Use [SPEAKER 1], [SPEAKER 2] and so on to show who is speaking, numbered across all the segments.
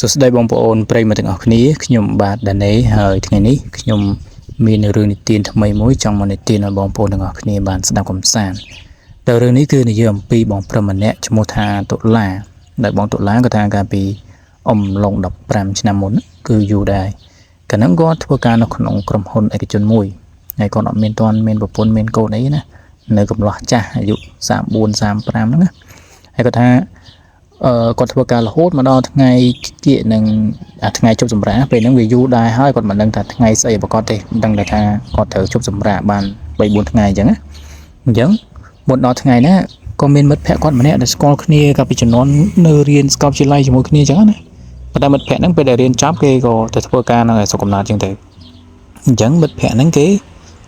[SPEAKER 1] សួស្តីបងប្អូនប្រិយមិត្តទាំងអស់គ្នាខ្ញុំបាទដានេហើយថ្ងៃនេះខ្ញុំមានរឿងនិទានថ្មីមួយចង់មកនិទានឲ្យបងប្អូនទាំងអស់គ្នាបានស្ដាប់កម្សាន្តដែលរឿងនេះគឺនិយាយអំពីបងប្រុសម្នាក់ឈ្មោះថាតុលាដែលបងតុលាក៏ថាកាលពីអំឡុង15ឆ្នាំមុនគឺយូរដែរកាលហ្នឹងគាត់ធ្វើការនៅក្នុងក្រុមហ៊ុនឯកជនមួយហើយគាត់អត់មានទាន់មានប្រពន្ធមានកូនអីណានៅកំឡោះចាស់អាយុ34 35ហ្នឹងណាហើយគាត់ថា អឺគាត់ធ្វើការរហូតមកដល់ថ្ងៃគៀកនឹងអាថ្ងៃជប់សម្រាកពេលហ្នឹងវាយូរដែរហើយគាត់មិនដឹងថាថ្ងៃស្អីប្រកបទេមិនដឹងថាគាត់ត្រូវជប់សម្រាកបាន3 4ថ្ងៃអញ្ចឹងណាអញ្ចឹងមុនដល់ថ្ងៃណាក៏មានមិត្តភក្តិគាត់ម្នាក់ដែលស្គាល់គ្នាកាលពីជំនាន់នៅរៀនសាកលវិទ្យាល័យជាមួយគ្នាអញ្ចឹងណាប៉ុន្តែមិត្តភក្តិហ្នឹងពេលដែលរៀនចប់គេក៏ទៅធ្វើការនៅឯស្រុកកំណើតអញ្ចឹងទៅអញ្ចឹងមិត្តភក្តិហ្នឹងគេ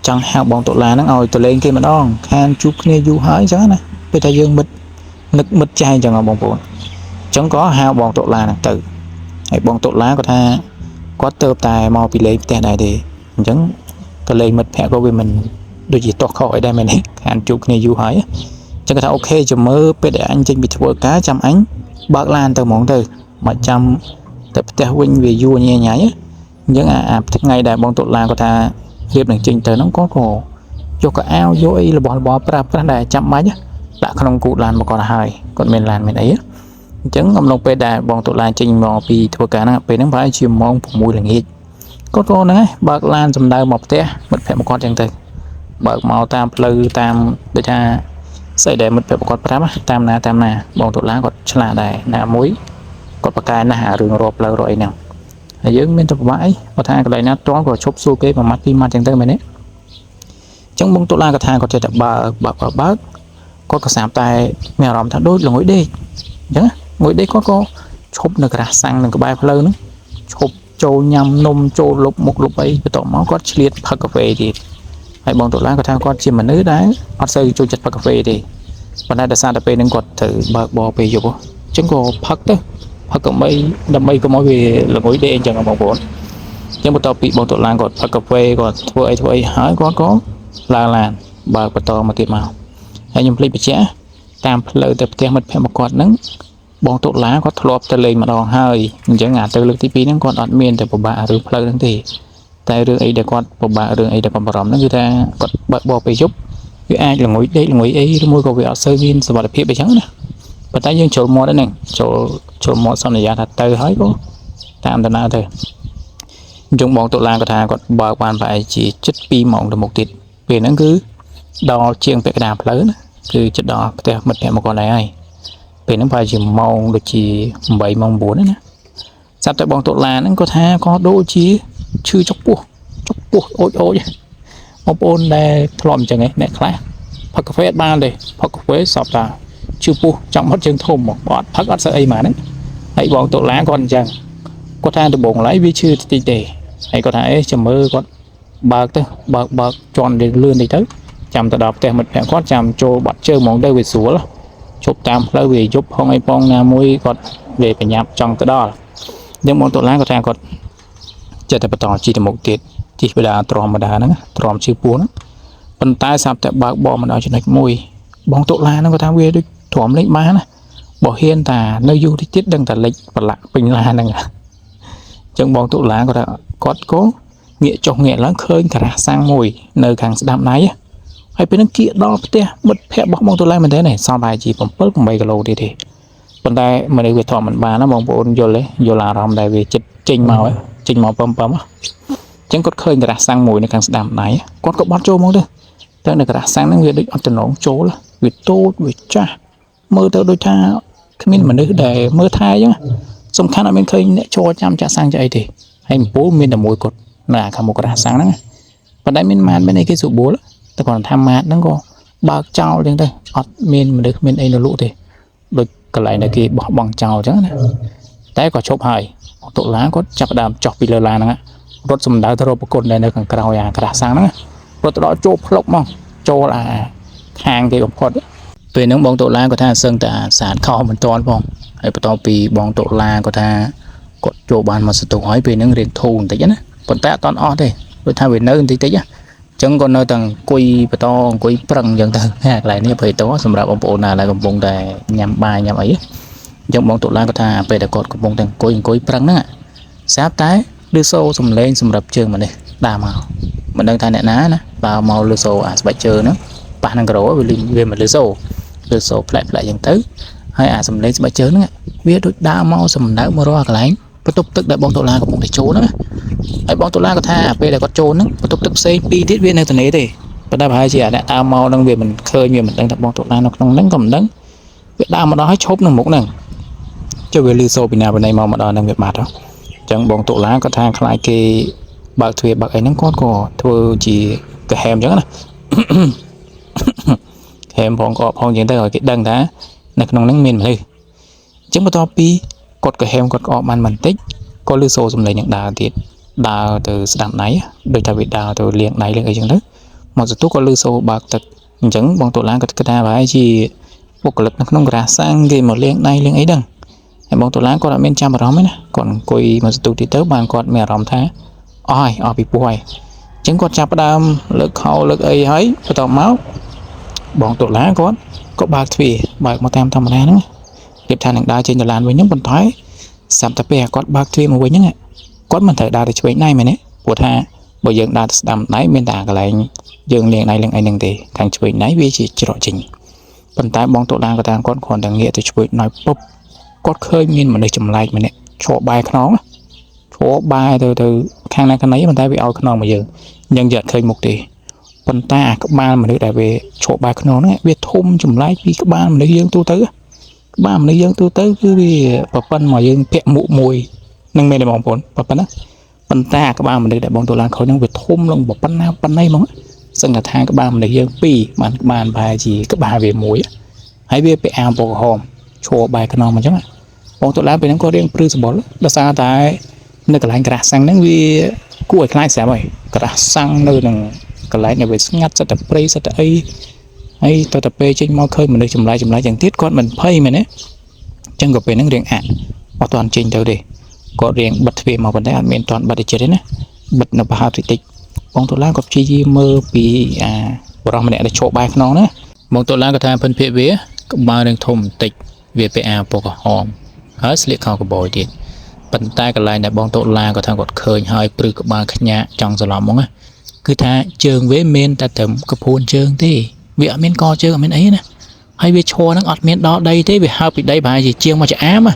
[SPEAKER 1] ចង់ហៅបងតុលាហ្នឹងឲ្យទៅលេងគេម្ដងខានជួបគ្នាយូរហើយអញ្ចឹងណាពេលតែយើងមិត្តនឹកមិត្តចាស់អញ្ចឹងហ៎បងប្អូន ចឹងក៏ហៅបងតុលាហ្នឹងទៅហើយបងតុលាក៏ថាគាត់ទៅតែមកពីលេងផ្ទះដែរទេអញ្ចឹងក៏លេងមិត្តភក្តិក៏វាមិនដូចជាទាស់ខុសអីដែរមែនទេខានជួបគ្នាយូរហើយអញ្ចឹងគាត់ថាOK ចាំមើលពេលដែលអញចេញពីធ្វើការចាំអញបើកឡានទៅហ្មងទៅមកចាំទៅផ្ទះវិញវាយូរញ៉ៃញ៉ៃអញ្ចឹងអាអាថ្ងៃដែលបងតុលាគាត់ថារៀបនឹងចេញទៅហ្នឹងគាត់ក៏យកកៅអៅយកអីរបស់របរប្រើប្រាស់ដែលចាំបាច់ដាក់ក្នុងគូទឡានមកគាត់ហើយគាត់មានឡានមានអី អញ្ចឹងអំឡុងពេលដែលបងតុលាចេញមកពីធ្វើការហ្នឹងពេលហ្នឹងប្រហែលជាម៉ោង6ល្ងាចគាត់ក៏ហ្នឹងឯងបើកឡានសំដៅមកផ្ទះមិត្តភក្តិមកគាត់អញ្ចឹងទៅបើកមកតាមផ្លូវតាមដូចថាស្អីដែលមិត្តភក្តិគាត់ប្រាប់តាមណាតាមណាបងតុលាគាត់ឆ្លាតដែរណាមួយគាត់ប្រកែណាស់អារឿងរាប់ផ្លូវរកអីហ្នឹងហើយយើងមានតែពិបាកអីគាត់ថាកន្លែងណាតន់ក៏ឈប់សួរគេមួយម៉ាត់ពីរម៉ាត់អញ្ចឹងទៅមែនទេអញ្ចឹងបងតុលាគាត់ថាគាត់ចេះតែបើកបើកបើកបើកគាត់ក៏ស្រាប់តែមានអារម្មណ៍ថាដូចល្ងុយដេកអញ្ចឹងណា មួយដេកគាត់ក៏ឈប់នៅក្រាស់សាំងនឹងក្បែរផ្លូវហ្នឹងឈប់ចូលញ៉ាំនំចូលលុបមុខលុបអីបន្ទាប់មកគាត់ឆ្លៀតផឹកកាហ្វេទៀតហើយបងតុលាគាត់ថាគាត់ជាមនុស្សដែលអត់សូវចូលចិត្តផឹកកាហ្វេទេប៉ុន្តែដោយសារតែពេលហ្នឹងគាត់ត្រូវបើកបរពេលយប់អញ្ចឹងក៏ផឹកទៅផឹកដើម្បីដើម្បីកុំឲ្យវាល្ងុយដេកអញ្ចឹងបងប្អូនអញ្ចឹងបន្ទាប់ពីបងតុលាគាត់ផឹកកាហ្វេគាត់ធ្វើអីធ្វើអីហើយគាត់ក៏ឡើងឡានបើកបន្តមកទៀតមកហើយខ្ញុំភ្លេចបញ្ជាក់តាមផ្លូវទៅផ្ទះមិត្តភក្តិរបស់គាត់ហ្នឹង បងតុលាគាត់ធ្លាប់ទៅលេងម្ដងហើយអញ្ចឹងអាទៅលើកទី2ហ្នឹងគាត់អត់មានតែពិបាករឿងផ្លូវហ្នឹងទេតែរឿងអីដែលគាត់ពិបាករឿងអីដែលគាត់បារម្ភហ្នឹងគឺថាគាត់បើកបរពេលយប់វាអាចល្ងុយដេកល្ងុយអីឬមួយក៏វាអត់សូវមានសុវត្ថិភាពអីចឹងណាប៉ុន្តែយើងចូលមាត់ហ្នឹងចូលចូលមាត់សន្យាថាទៅហើយក៏តាមដំណើរទៅអញ្ចឹងបងតុលាគាត់ថាគាត់បើកបានប្រហែលជា7 2ម៉ោងទៅមុខទៀតពេលហ្នឹងគឺដល់ជាងពាក់កណ្ដាលផ្លូវណាគឺជិតដល់ផ្ទះមិត្តភក្តិមកគាត់ដែរហើយ ពេលហ្នឹងប្រហែលជាម៉ោងដូចជា8ម៉ោង9ណាស្រាប់តែបងតុលាហ្នឹងគាត់ថាក៏ដូចជាឈឺចុកពោះចុកពោះអូចអូចបងប្អូនដែលធ្លាប់អញ្ចឹងឯងអ្នកខ្លះផឹកកាហ្វេអត់បានទេផឹកកាហ្វេសពតាឈឺពោះចង់ហត់ជើងធំមកអត់ផឹកអត់សូវអីមកហ្នឹងហើយបងតុលាគាត់អញ្ចឹងគាត់ថាដំបងឡើយវាឈឺតិចតិចទេហើយគាត់ថាអេចាំមើលគាត់បើកទៅបើកបើកជន់លឿនតិចទៅចាំទៅដល់ផ្ទះមិត្តភក្តិគាត់ចាំចូលបាត់ជើងហ្មងទៅវាស្រួល ជប់តាមផ្លូវវាយប់ផងអីផងណាមួយគាត់វាបញ្ញាប់ចង់ទៅដល់អញ្ចឹងបងតុលាគាត់ថាគាត់ចិត្តតែបន្តជិះទៅមុខទៀតជិះបដាទ្រាំបដាហ្នឹងទ្រាំឈឺពោះហ្នឹងប៉ុន្តែស្រាប់តែបើកបរមកដល់ចំណុចមួយបងតុលាហ្នឹងគាត់ថាវាដូចទ្រាំលេខបានណាបើហ៊ានតានៅយូរតិចទៀតដឹងតែលិចប្រឡាក់ពេញឡានហ្នឹងអញ្ចឹងបងតុលាគាត់ថាគាត់ក៏ងាកចុះងាកឡើងឃើញការ៉ាស់សាំងមួយនៅខាងស្ដាំដៃ ហើយពេលហ្នឹងគៀកដល់ផ្ទះមិត្តភក្តិរបស់បងតុលាមែនទេសល់ប្រហែលជា7 8គីឡូទៀតទេប៉ុន្តែមនុស្សវាធំមិនបានណាបងប្អូនយល់ទេយល់អារម្មណ៍ដែលវាចិត្តចេញមកចេញមកពំពំអញ្ចឹងគាត់ឃើញតារាសាំងមួយនៅខាងស្ដាំដៃគាត់ក៏បត់ចូលមកទៅតែនៅតារាសាំងហ្នឹងវាដូចអត់ចំណងចូលវាតូចវាចាស់មើលទៅដូចថាគ្មានមនុស្សដែលមើលថែអញ្ចឹងសំខាន់អត់មានឃើញអ្នកចូលចាំចាក់សាំងចាក់អីទេហើយអំពូលមានតែមួយគាត់នៅខាងមុខតារាសាំងហ្នឹងប៉ុន្តែមានម៉ានមានអីគេស្រួលតែគាត់ថាម៉ាតហ្នឹងក៏បើកចោលអញ្ចឹងទៅអត់មានមនុស្សមានអីនៅលក់ទេដូចកន្លែងដែលគេបោះបង់ចោលអញ្ចឹងណាតែក៏ឈប់ហើយតុលាគាត់ចាប់ផ្ដើមចុះពីលើឡានហ្នឹងរត់សំដៅទៅរកប្រគុណដែលនៅខាងក្រោយអាក្រាស់សាំងហ្នឹងរត់ទៅដល់ចូលផ្លុកមកចូលអាខាងគេបំផុតពេលហ្នឹងបងតុលាគាត់ថាសឹងតែសាតខោមិនតាន់ផងហើយបន្ទាប់ពីបងតុលាគាត់ថាគាត់ចូលបានមកសន្ទុះហើយពេលហ្នឹងរៀងធូរបន្តិចណាប៉ុន្តែអត់តាន់អស់ទេដូចថាវានៅបន្តិចតិចណា ចឹងក៏នៅតែអង្គុយបន្តអង្គុយប្រឹងអញ្ចឹងទៅកន្លែងនេះភ័យតសម្រាប់បងប្អូនណាដែលកំពុងតែញ៉ាំបាយញ៉ាំអី អញ្ចឹងបងតុលាគាត់ថាពេលដែលគាត់កំពុងតែអង្គុយអង្គុយប្រឹងហ្នឹងស្រាប់តែឮសូរសំឡេងសម្រាប់ជើងម្នេះដើរមកមិនដឹងថាអ្នកណាណាដើរមកឮសូរអាស្បែកជើងហ្នឹងប៉ះនឹងក្រោវាវាមិនឮសូរឮសូរផ្លែកផ្លែកអញ្ចឹងទៅហើយអាសំឡេងស្បែកជើងហ្នឹងវាដូចដើរមកសំដៅមករកកន្លែងបន្ទប់ទឹកដែលបងតុលាកំពុងតែចូលហ្នឹងហើយបងតុលាគាត់ថាពេលដែលគាត់ចូលហ្នឹងបន្ទប់ទឹកផ្សេងពីរទៀតវានៅតនេទេប៉ុន្តែប្រហែលជាអ្នកដើរមកហ្នឹងវាមិនឃើញវាមិនដឹងថាបងតុលានៅក្នុងហ្នឹងក៏មិនដឹងវាដើរមកដល់ហើយឈប់នៅមុខហ្នឹង ចុះវាលឺសូរពីណាពីណីមកមកដល់ហ្នឹងវាបាត់ហ៎អញ្ចឹងបងតុលាគាត់ថាខ្លាចគេបើកទ្វារបើកអីហ្នឹងគាត់ក៏ធ្វើជាកាហែមអញ្ចឹងណា ហែមផងក៏ផងអញ្ចឹងទៅឲ្យគេដឹងថានៅក្នុងហ្នឹងមានមនុស្សអញ្ចឹងបន្ទាប់ពីគាត់កាហែមគាត់ក្អកបានបន្តិចក៏លឺសូរសំឡេងនឹងដើរទៀតដើរទៅស្ដាំដៃដូចថាវាដើរទៅលាងដៃលាងអីចឹងទៅមកសន្ទុះក៏លឺសូរបើកទឹកអញ្ចឹងបងតុលាគាត់គិតថាប្រហែលជាបុគ្គលិកនៅក្នុងក្រាសាំងគេមកលាងដៃលាងអីដឹង ហើយបងតុលាគាត់អត់មានចាំអារម្មណ៍ទេណាគាត់អង្គុយមកសន្ទុះទីទៅបានគាត់មានអារម្មណ៍ថាអស់ហើយអស់ពីពោះហើយអញ្ចឹងគាត់ចាប់ផ្ដើមលើកខោលើកអីហើយបន្ទាប់មកបងតុលាគាត់ក៏បើកទ្វារបើកមកតាមធម្មតាហ្នឹងរៀបថានឹងដើរចេញដឡានវិញហ្នឹងប៉ុន្តែស្រាប់តែពេលគាត់បើកទ្វារមកវិញហ្នឹងគាត់មិនត្រូវដើរទៅឆ្វេងដៃមែនទេព្រោះថាបើយើងដើរទៅស្ដាំដៃមានតែកន្លែងយើងលាងដៃលាងអីហ្នឹងទេខាងឆ្វេងដៃវាជាច្រកចេញប៉ុន្តែបងតុលាក៏តាមគាត់គ្រាន់តែងាកទៅឆ្វេងដៃពុប គាត់ឃើញមានមនុស្សចម្លែកម្នាក់ឈរបែរខ្នងឈរបែរទៅទៅខាងណាខាងណីប៉ុន្តែវាឲ្យខ្នងមកយើងអញ្ចឹងយើងអត់ឃើញមុខទេប៉ុន្តែអាក្បាលមនុស្សដែលវាឈរបែរខ្នងហ្នឹងវាធំចម្លែកពីក្បាលមនុស្សយើងទូទៅក្បាលមនុស្សយើងទូទៅគឺវាប្រប៉ុនមកយើងពាក់មួកមួយនឹងមែនទេបងប្អូនប៉ុណ្ណាប៉ុន្តែអាក្បាលមនុស្សដែលបងទូឡានខូចហ្នឹងវាធំឡើងប៉ុណ្ណាប៉ុណ្ណីហ្មងសឹងតែថាក្បាលមនុស្សយើងពីរបានក្បាលប្រហែលជាក្បាលវាមួយហើយវាពាក់អាវពណ៌ក្រហមឈរបែរខ្នងមកអញ្ចឹង បងតុលាពេលហ្នឹងក៏រៀងព្រឺសម្បុរដោយសារតែនៅកន្លែងក្រាស់សាំងហ្នឹងវាគួរឲ្យខ្លាចស្រាប់ហើយក្រាស់សាំងនៅនឹងកន្លែងដែលវាស្ងាត់សិតតែព្រៃសិតតែអីហើយទៅតែពេលចេញមកឃើញមនុស្សចម្លែកចម្លែកយ៉ាងទៀតគាត់មិនភ័យមែនទេអញ្ចឹងក៏ពេលហ្នឹងរៀងអាក់អត់ទាន់ចេញទៅទេគាត់រៀងបិទទ្វារមកប៉ុន្តែអត់មានទាន់បិទឲ្យជិតទេណាបិទនៅប្រហែលតិចតិចបងតុលាក៏ព្យាយាមមើលពីអាបរិសម្នាក់ដែលឈប់បែរខ្នងណាបងតុលាក៏ថាភិនភាគវាក្បាលរៀងធំបន្តិចវាពាក់អាវពណ៌ក្រហម ហើយស្លៀកខោកបយទៀតប៉ុន្តែកន្លែងដែលបងតុលាក៏ថាគាត់ឃើញហើយព្រឺក្បាលខ្ញាក់ចង់សន្លប់ហ្មងណាគឺថាជើងវាមានតែត្រឹមកពួនជើងទេវាអត់មានកជើងអត់មានអីណាហើយវាឈរហ្នឹងអត់មានដល់ដីទេវាហើបពីដីប្រហែលជាជាងមកចអាមណា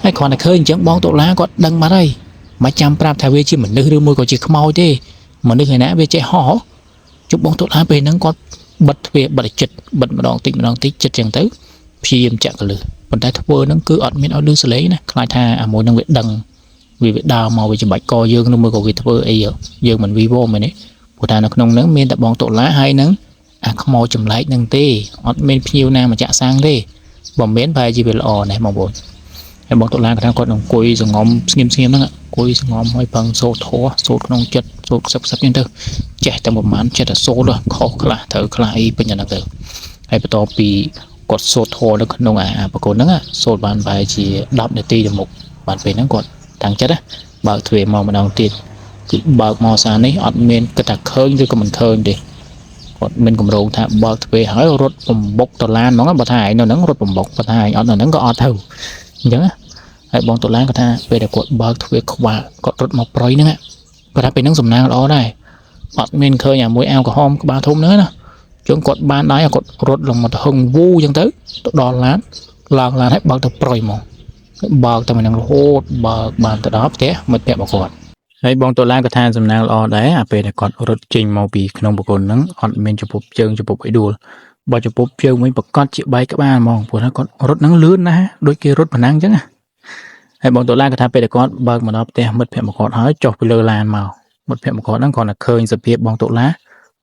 [SPEAKER 1] ហើយគ្រាន់តែឃើញអញ្ចឹងបងតុលាគាត់ដឹងបាត់ហើយមិនចាំប្រាប់ថាវាជាមនុស្សឬមួយក៏ជាខ្មោចទេមនុស្សឯណាវាចេះហោះជប់បងតុលាពេលហ្នឹងគាត់បិទទ្វារបិទឲ្យចិត្តបិទម្ដងតិចម្ដងតិចចិត្តអញ្ចឹងទៅព្យាយាមចាក់កលឹះ ប៉ុន្តែធ្វើហ្នឹងគឺអត់មានឲ្យលឺសលេងណាខ្លាចថាអាមួយហ្នឹងវាដឹងវាវាដើរមកវាច្បាច់កយើងឬមួយក៏វាធ្វើអីយើងមិនវីវមែនទេព្រោះថានៅក្នុងហ្នឹងមានតែបងតុលាហើយហ្នឹងអាខ្មោចចម្លែកហ្នឹងទេអត់មានភ្ញៀវណាមកចាក់សាំងទេបើមានប្រហែលជាវាល្អណាស់បងប្អូនហើយបងតុលាគាត់ថាគាត់នឹងអង្គុយសងំស្ងៀមស្ងៀមហ្នឹងអង្គុយសងំហើយប្រឹងសូត្រធម៌សូត្រក្នុងចិត្តសូត្រខ្សឹបខ្សឹបហ្នឹងទៅចេះតែប្រហែលចិត្តតែសូត្រខុសខ្លះត្រូវខ្លះអីពេញហ្នឹងទៅហើយបន្ទាប់ពី គាត់សូត្រធម៌នៅក្នុងអាប្រកូនហ្នឹងសូត្របានប្រហែលជា10នាទីទៅមុខបានពេលហ្នឹងគាត់តាំងចិត្តណាបើកទ្វារមកម្ដងទៀតគឺបើកមកសារនេះអត់មានគិតថាឃើញឬក៏មិនឃើញទេគាត់មានកម្រងថាបើកទ្វារហើយរត់បំបុកតឡានហ្មងបើថាឯងនៅហ្នឹងរត់បំបុកបើថាឯងអត់នៅហ្នឹងក៏អត់ទៅអញ្ចឹងណាហើយបងតឡានគាត់ថាពេលដែលគាត់បើកទ្វារខ្វល់គាត់រត់មកប្រយហ្នឹងគាត់ថាពេលហ្នឹងសំណាងល្អដែរអត់មានឃើញអាមួយអាវក្រហមក្បាលធំហ្នឹងណា ជើងគាត់បានដៃគាត់រត់ឡើងមកទៅហឹងវូអញ្ចឹងទៅទៅដល់ឡានឡើងឡានហើយបើកទៅប្រុយមកបើកទៅមិននឹងរហូតបើកបានទៅដល់ផ្ទះមិត្តភក្តិរបស់គាត់ហើយបងតូឡាក៏ថាសំណាងល្អដែរអាពេលដែលគាត់រត់ចេញមកពីក្នុងបង្គន់ហ្នឹងអត់មានចំពប់ជើងចំពប់អីដួលបើចំពប់ជើងវិញប្រកាសជាបែកក្បាលហ្មងព្រោះថាគាត់រត់ហ្នឹងលឿនណាស់ដូចគេរត់ប៉ុណ្ណឹងអញ្ចឹងណាហើយបងតូឡាក៏ថាពេលដែលគាត់បើកមកដល់ផ្ទះមិត្តភក្តិរបស់គាត់ហើយចុះពីលើឡានមកមិត្តភក្តិរបស់គាត់ហ្នឹងគ្រាន់តែឃើញសភាពបងតូឡា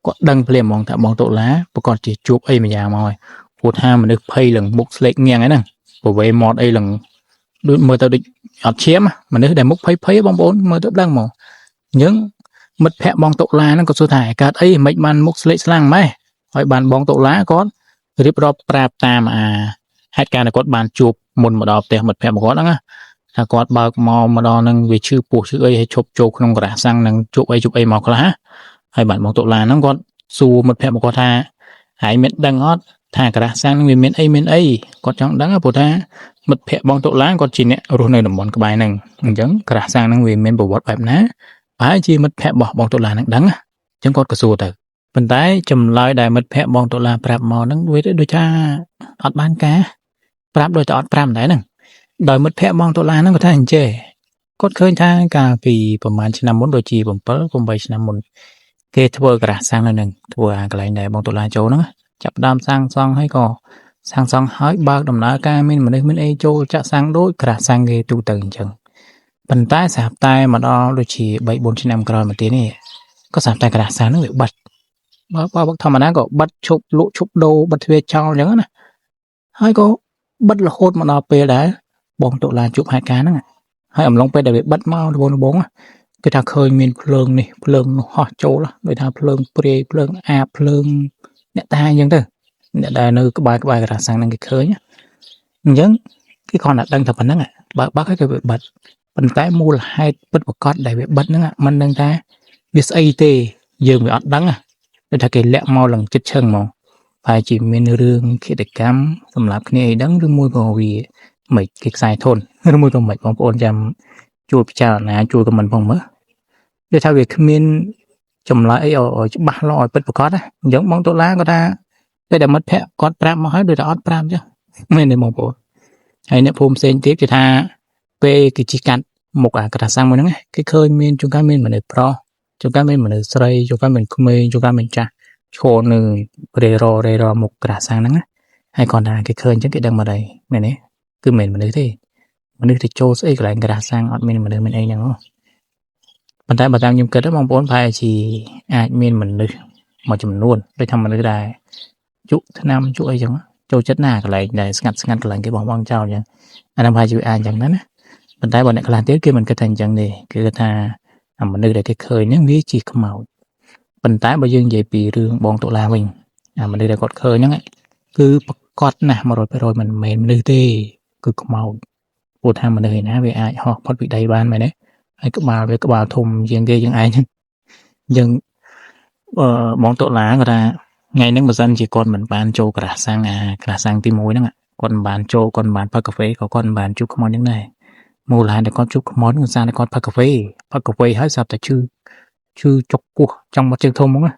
[SPEAKER 1] គាត់ដឹងភ្លាមហ្មងថាបងតុលាប្រកាសជាជួបអីមួយយ៉ាងមកហើយព្រោះថាមនុស្សភ័យឡើងមុខស្លេកងាំងហ្នឹងប្រវេមាត់អីឡើងដូចមើលទៅដូចអត់ឈាមមនុស្សដែលមុខភ័យភ័យបងប្អូនមើលទៅដឹងហ្មងអញ្ចឹងមិត្តភក្តិបងតុលាហ្នឹងក៏សួរថាកើតអីមិនបានមុខស្លេកស្លាំងម៉េះហើយបានបងតុលាគាត់រៀបរាប់ប្រាប់តាមអាហេតុការណ៍ដែលគាត់បានជួបមុនមកដល់ផ្ទះមិត្តភក្តិរបស់គាត់ហ្នឹងណាថាគាត់បើកមកមកដល់ហ្នឹងវាឈឺពោះឈឺអីហើយឈប់ចូលក្នុងក្រាស់សាំងហ្នឹងជួបអីជួបអីមកខ្លះហើយបានបងតុលាហ្នឹងគាត់ សួរមិត្តភក្តិរបស់គាត់ថាហើយមានដឹងអត់ ថាក្រាស់សាំងនឹងវាមានអីមានអីគាត់ចង់ដឹងព្រោះថាមិត្តភ័ក្តិបងតុលាគាត់ជាអ្នករស់នៅតំបន់ក្បែរហ្នឹងអញ្ចឹងក្រាស់សាំងហ្នឹងវាមានប្រវត្តិបែបណាប្រហែលជាមិត្តភ័ក្តិរបស់បងតុលាហ្នឹងដឹងអញ្ចឹងគាត់ក៏សួរទៅប៉ុន្តែចម្លើយដែលមិត្តភ័ក្តិបងតុលាប្រាប់មកហ្នឹងវាដូចថាអត់បានការប្រាប់ដូចតែអត់ប្រាប់ដែរហ្នឹងដោយមិត្តភ័ក្តិបងតុលាហ្នឹងគាត់ថាអញ្ចេះគាត់ឃើញថាកាលពីប្រហែលឆ្នាំមុនដូចជា7 8ឆ្នាំមុនគេធ្វើក្រាស់សាំងនៅហ្នឹងធ្វើអាកន្លែងដែលបងតុលាចូលហ្នឹងចាប់ផ្ដើមសាងសង់ហើយក៏សាងសង់ហើយបើកដំណើរការមានមនុស្សមានអីចូលចាក់សាំងដូចក្រាស់សាំងគេទូទៅអញ្ចឹងប៉ុន្តែស្រាប់តែមកដល់ដូចជា3 4ឆ្នាំក្រោយមកទៀតនេះក៏ស្រាប់តែក្រាស់សាំងហ្នឹងវាបិទបើបើធម្មតាក៏បិទឈប់លក់ឈប់ដូរបិទទ្វារចោលអញ្ចឹងណាហើយក៏បិទរហូតមកដល់ពេលដែលបងតុលាជួបហេតុការណ៍ហ្នឹងហើយអំឡុងពេលដែលវាបិទមកដំបូងដំបូងគេថាឃើញមានភ្លើងនេះភ្លើងនោះហោះចូលដូចថាភ្លើងព្រាយភ្លើងអាបភ្លើងអ្នកតាអញ្ចឹងទៅអ្នកដែលនៅក្បែរក្បែរក្រាស់សាំងហ្នឹងគេឃើញអញ្ចឹងគេគ្រាន់តែដឹងថាប៉ុណ្្នឹងបើបើកឲ្យគេវាបិទប៉ុន្តែមូលហេតុពិតប្រាកដដែលវាបិទហ្នឹងមិនដឹងថាវាស្អីទេយើងវាអត់ដឹងដូចថាគេលាក់មកឡើងចិត្តឈឹងហ្មងប្រហែលជាមានរឿងឃាតកម្មសម្រាប់គ្នាអីដឹងឬមួយក៏វាមិនគេខ្សែធនឬមួយក៏មិនបងប្អូនចាំជួយពិចារណាជួយខមមិនផងមើលដូចថាវាគ្មានចម្លើយអីឲ្យច្បាស់លាស់ឲ្យពិតប្រាកដណាអញ្ចឹងបងតុលាគាត់ថាពេលដែលមិត្តភក្តិគាត់ប្រាប់មកហើយដូចតែអត់ប្រាប់អញ្ចឹងមែនទេបងប្អូនហើយអ្នកភូមិផ្សេងទៀតគេថាពេលគេជិះកាត់មុខអាក្រាសាំងមួយហ្នឹងគេឃើញមានជួនកាលមានមនុស្សប្រុសជួនកាលមានមនុស្សស្រីជួនកាលមានក្មេងជួនកាលមានចាស់ឈរនៅរេររេរមុខក្រាសាំងហ្នឹងណាហើយគាត់ថាគេឃើញអញ្ចឹងគេដឹងមកហើយមែនទេគឺមិនមែនមនុស្សទេមនុស្សទៅចូលស្អីកន្លែងក្រាសាំងអត់មានមនុស្សមានអីហ្នឹងហ៎ប៉ុន្តែបើតាមខ្ញុំគិតបងប្អូនប្រហែលជាអាចមានមនុស្សមួយចំនួនដូចថាមនុស្សដែលជក់ថ្នាំជក់អីចឹងចូលចិត្តណាកន្លែងដែលស្ងាត់ស្ងាត់កន្លែងគេបោះបង់ចោលអញ្ចឹងអាហ្នឹងប្រហែលជាអាចអញ្ចឹងដែរណាប៉ុន្តែបើអ្នកខ្លះទៀតគេមិនគិតថាអញ្ចឹងទេគឺថាអាមនុស្សដែលគេឃើញហ្នឹងវាជាខ្មោចប៉ុន្តែបើយើងនិយាយពីរឿងបងតុលាវិញអាមនុស្សដែលគាត់ឃើញហ្នឹងគឺប្រកាសណាស់100%មិនមែនមនុស្សទេគឺខ្មោចព្រោះថាមនុស្សឯណាវាអាចហោះផុតពីដីបានមែនទេហើយក្បាលវាក្បាលធំជាងគេជាងឯងអញ្ចឹងអឺបងតុលាគាត់ថាថ្ងៃហ្នឹងបើសិនជាគាត់មិនបានចូលក្រាស់សាំងអាក្រាស់សាំងទី1ហ្នឹងគាត់មិនបានចូលគាត់មិនបានផឹកកាហ្វេក៏គាត់មិនបានជួបខ្មោចហ្នឹងដែរមូលហេតុដែលគាត់ជួបខ្មោចហ្នឹងគឺសារតែគាត់ផឹកកាហ្វេផឹកកាហ្វេហើយស្រាប់តែឈឺឈឺចុកពោះចង់មកជើងធំហ្មងណា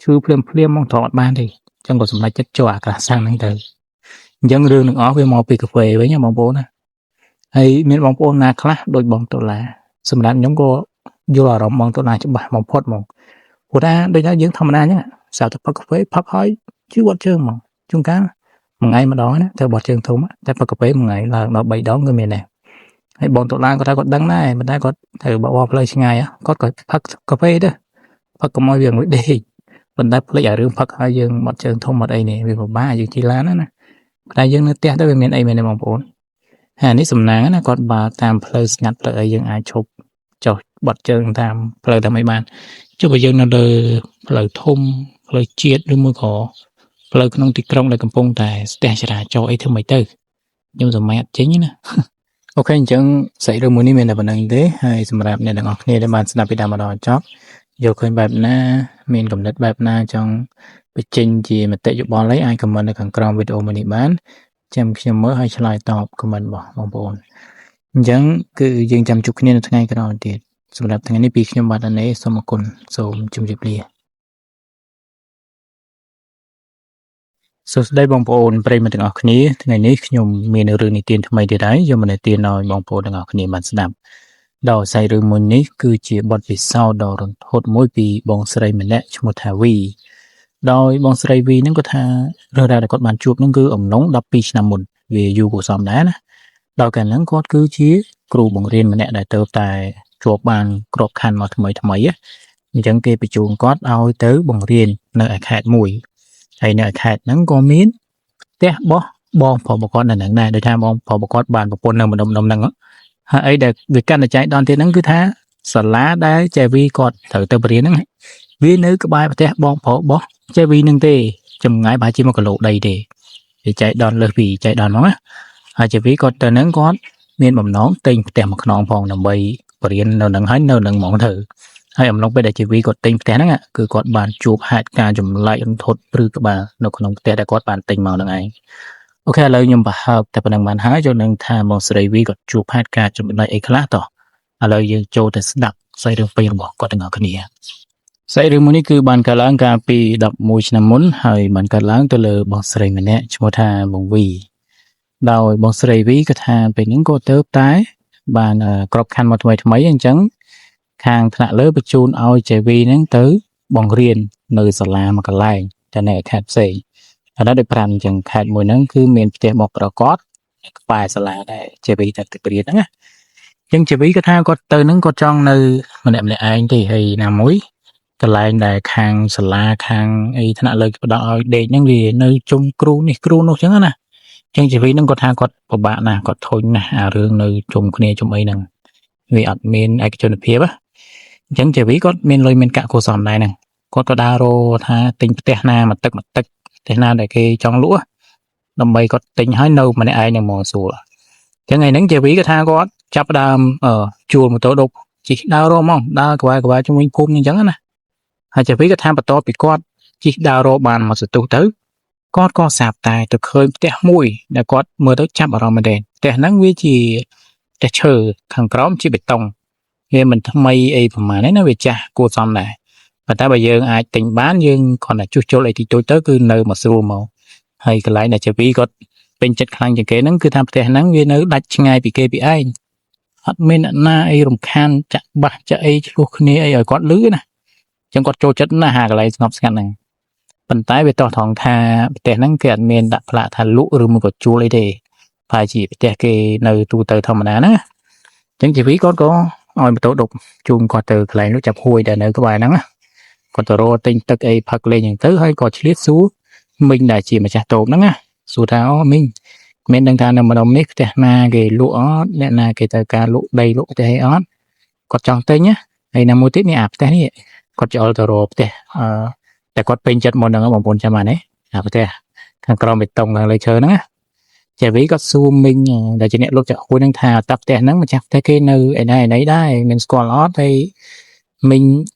[SPEAKER 1] ឈឺភ្លាមភ្លាមហ្មងត្រង់អត់បានទេអញ្ចឹងក៏សម្រេចចិត្តចូលអាក្រាស់សាំងហ្នឹងទៅអញ្ចឹងរឿងទាំងអស់វាមកពីកាហ្វេវិញណាបងប្អូនណាហើយមានបងប្អូនណាខ្លះដូចបងតុលាសម្រាប់ខ្ញុំក៏យល់អារម្មណ៍បងតុលាច្បាស់បំផុតហ្មងព្រោះថាដូចថាយើងធម្មតាអញ្ចឹងស្រាប់តែផឹកកាហ្វេផឹកហើយឈឺបត់ជើងហ្មងជួនកាលមួយថ្ងៃម្ដងណាទៅបត់ជើងធំតែផឹកកាហ្វេមួយថ្ងៃឡើងដល់3ដងគឺមានដែរហើយបងតុលាគាត់ថាគាត់ដឹងដែរប៉ុន្តែគាត់ត្រូវបបរផ្លូវឆ្ងាយគាត់ក៏ផឹកកាហ្វេទៅផឹកកុំឲ្យវាងុយដេកប៉ុន្តែភ្លេចអារឿងផឹកហើយយើងបត់ជើងធំអត់អីនេះវាពិបាកយើងជិះឡានណាតែយើងនៅផ្ទះទៅវាមានអីមែនទេបងប្អូនហើយនេះសំណាងណាគាត់បើតាមផ្លូវស្ងាត់ផ្លូវអីយើងអាចឈប់ចុះបត់ជើងតាមផ្លូវតាមអីបានចុះបើយើងនៅលើផ្លូវធំផ្លូវជាតិឬមួយក៏ផ្លូវក្នុងទីក្រុងដែលកំពុងតែស្ទះចរាចរណ៍អីធ្វើម៉េចទៅខ្ញុំសម័យអត់ចេញណាOK អញ្ចឹងសាច់រឿងមួយនេះមានតែប៉ុណ្្នឹងទេហើយសម្រាប់អ្នកទាំងអស់គ្នាដែលបានស្ដាប់ពីដើមមកដល់ចប់យល់ឃើញបែបណាមានគំនិតបែបណាចង់បញ្ចេញជាមតិយោបល់អីអាច comment នៅខាងក្រោមវីដេអូមួយនេះបានចាំខ្ញុំមើលហើយឆ្លើយតប comment របស់បងប្អូនអញ្ចឹងគឺយើងចាំជួបគ្នានៅថ្ងៃក្រោយទៀតសម្រាប់ថ្ងៃនេះពីខ្ញុំបាទអាណេសូមអរគុណសូមជម្រាបលាសួស្តីបងប្អូនប្រិយមិត្តទាំងអស់គ្នាថ្ងៃនេះខ្ញុំមានរឿងនិទានថ្មីទៀតហើយយកមកនិទានឲ្យបងប្អូនទាំងអស់គ្នាបានស្ដាប់ដោយសាច់រឿងមួយនេះគឺជាបទពិសោធន៍ដ៏រន្ធត់មួយពីបងស្រីម្នាក់ឈ្មោះថាវីដោយបងស្រីវីហ្នឹងគាត់ថារឿងរ៉ាវដែលគាត់បានជួបហ្នឹងគឺអំឡុង12ឆ្នាំមុនវាយូរគួរសមដែរណាដោយកាលហ្នឹងគាត់គឺជាគ្រូបង្រៀនម្នាក់ដែលទៅតែជាប់បានក្របខ័ណ្ឌមកថ្មីថ្មីអញ្ចឹងគេបញ្ជូនគាត់ឲ្យទៅបង្រៀននៅឯខេត្តមួយហើយនៅឯខេត្តហ្នឹងក៏មានផ្ទះរបស់បងប្រុសរបស់គាត់នៅហ្នឹងដែរដោយថាបងប្រុសរបស់គាត់បានប្រពន្ធនៅម្ដុំម្ដុំហ្នឹងហើយអីដែលវាកាន់តែចែកដល់ទៀតហ្នឹងគឺថាសាលាដែលចែវីគាត់ត្រូវទៅបរៀនហ្នឹងវានៅក្បែរផ្ទះបងប្រុសរបស់ចែវីហ្នឹងទេចម្ងាយប្រហែលជា1គីឡូដីទេវាចែកដល់លើសពីចែកដល់ហ្មងណាហើយចែវីគាត់ទៅហ្នឹងគាត់មានបំណងទិញផ្ទះមួយខ្នងផងដើម្បីបរៀននៅហ្នឹងហើយនៅហ្នឹងហ្មងទៅ ហើយអំឡុងពេលដែលជីវីគាត់ទិញផ្ទះហ្នឹងគឺគាត់បានជួបហេតុការណ៍ចម្លែករន្ធត់ព្រឺក្បាលនៅក្នុងផ្ទះដែលគាត់បានទិញមកហ្នឹងឯង OK ឥឡូវខ្ញុំប្រហើបតែប៉ុណ្្នឹងបានហើយចូលនឹងថាមកស្រីវីគាត់ជួបហេតុការណ៍ចម្លែកអីខ្លះតោះឥឡូវយើងចូលទៅស្ដាប់សាច់រឿងពេញរបស់គាត់ទាំងអស់គ្នាសាច់រឿងមួយនេះគឺបានកើតឡើងកាលពី11ឆ្នាំមុនហើយបានកើតឡើងទៅលើបងស្រីម្នាក់ឈ្មោះថាបងវីដោយបងស្រីវីក៏ថាពេលហ្នឹងក៏ទៅតែបានក្របខ័ណ្ឌមកថ្មីថ្មីអញ្ចឹងខាងថ្នាក់លើបញ្ជូនឲ្យជេវីហ្នឹងទៅបង្រៀននៅសាលាមួយកន្លែងតែនៅខេត្តផ្សេង ឥឡូវដូច5អញ្ចឹងខេត្តមួយហ្នឹងគឺមានផ្ទះរបស់ប្រកបក្បែរសាលាដែរជេវីតែទៅរៀនហ្នឹងណាអញ្ចឹងជេវីគាត់ថាគាត់ទៅហ្នឹងគាត់ចង់នៅម្នាក់ម្នាក់ឯងទេហើយណាមួយកន្លែងដែលខាងសាលាខាងអីថ្នាក់លើគេផ្ដល់ឲ្យដេកហ្នឹងវានៅជុំគ្រូនេះគ្រូនោះអញ្ចឹងណាអញ្ចឹងជីវីហ្នឹងគាត់ថាគាត់ពិបាកណាស់គាត់ធុញណាស់អារឿងនៅជុំគ្នាជុំអីហ្នឹងវាអត់មានឯកជនភាពណាអញ្ចឹងជីវីគាត់មានលុយមានកាក់គួរសមដែរហ្នឹងគាត់ក៏ដើររកថាទិញផ្ទះណាមួយទឹកមួយទឹកផ្ទះណាដែលគេចង់លក់ដើម្បីគាត់ទិញឲ្យនៅម្នាក់ឯងនឹងមកស្រួលអញ្ចឹងថ្ងៃហ្នឹងជីវីគាត់ថាគាត់ចាប់ផ្ដើមជួលម៉ូតូឌុបជិះដើររកហ្មងដើរក្បែរក្បែរជុំវិញភូមិអញ្ចឹងណាហើយជីវីគាត់ថាបន្ទាប់ពីគាត់ជិះដើររកបានមកសន្ទុះទៅគាត់ក៏ស្រាប់តែទៅឃើញផ្ទះមួយដែលគាត់មើលទៅចាប់អារម្មណ៍មែនទែនផ្ទះហ្នឹងវាជាផ្ទះឈើខាងក្រោមជាបេតុងវាមិនថ្មីអីប្រហែលទេណាវាចាស់គួរសមដែរប៉ុន្តែបើយើងអាចទិញបានយើងគ្រាន់តែជួសជុលអីតិចតួចទៅគឺនៅមកស្រួលមកហើយកន្លែងដែលជីវីគាត់ពេញចិត្តខ្លាំងជាងគេហ្នឹងគឺថាផ្ទះហ្នឹងវានៅដាច់ឆ្ងាយពីគេពីឯងអត់មានអ្នកណាអីរំខានចាក់បាសចាក់អីឆ្លោះគ្នាអីឲ្យគាត់លឺណាអញ្ចឹងគាត់ចូលចិត្តណាស់អាកន្លែងស្ងប់ស្ងាត់ហ្នឹងប៉ុន្តែវាតោះថងថាផ្ទះហ្នឹងគេអត់មានដាក់ផ្លាកថាលក់ឬមួយក៏ជួលអីទេប្រហែលជាផ្ទះគេនៅទូទៅធម្មតាណាអញ្ចឹងជីវីគាត់ក៏ឲ្យម៉ូតូឌុបជូនគាត់ទៅកន្លែងលក់ចាប់ហួយដែលនៅក្បែរហ្នឹងណាគាត់ទៅរកទិញទឹកអីផឹកលេងអញ្ចឹងទៅហើយក៏ឆ្លៀតសួរមីងដែលជាម្ចាស់តូបហ្នឹងណាសួរថាអូមីងមានដឹងថានៅម្ដុំនេះផ្ទះណាគេលក់អត់អ្នកណាគេត្រូវការលក់ដីលក់ផ្ទះអីអត់គាត់ចង់ទិញណាហើយណាមួយទៀតនេះអាផ្ទះនេះគាត់ចូលទៅរកផ្ទះអឺតែគាត់ពេញចិត្តមុនហ្នឹងបងប្អូនចាំបានទេអាផ្ទះខាងក្រោមបេតុងខាងលើឈើហ្នឹងណាចាវីគាត់សួរមីងដែលជាអ្នកលក់ចាក់ហួយហ្នឹងថាតើផ្ទះហ្នឹងម្ចាស់ផ្ទះគេនៅឯណាឯណីដែរមានស្គាល់អត់ហើយមីង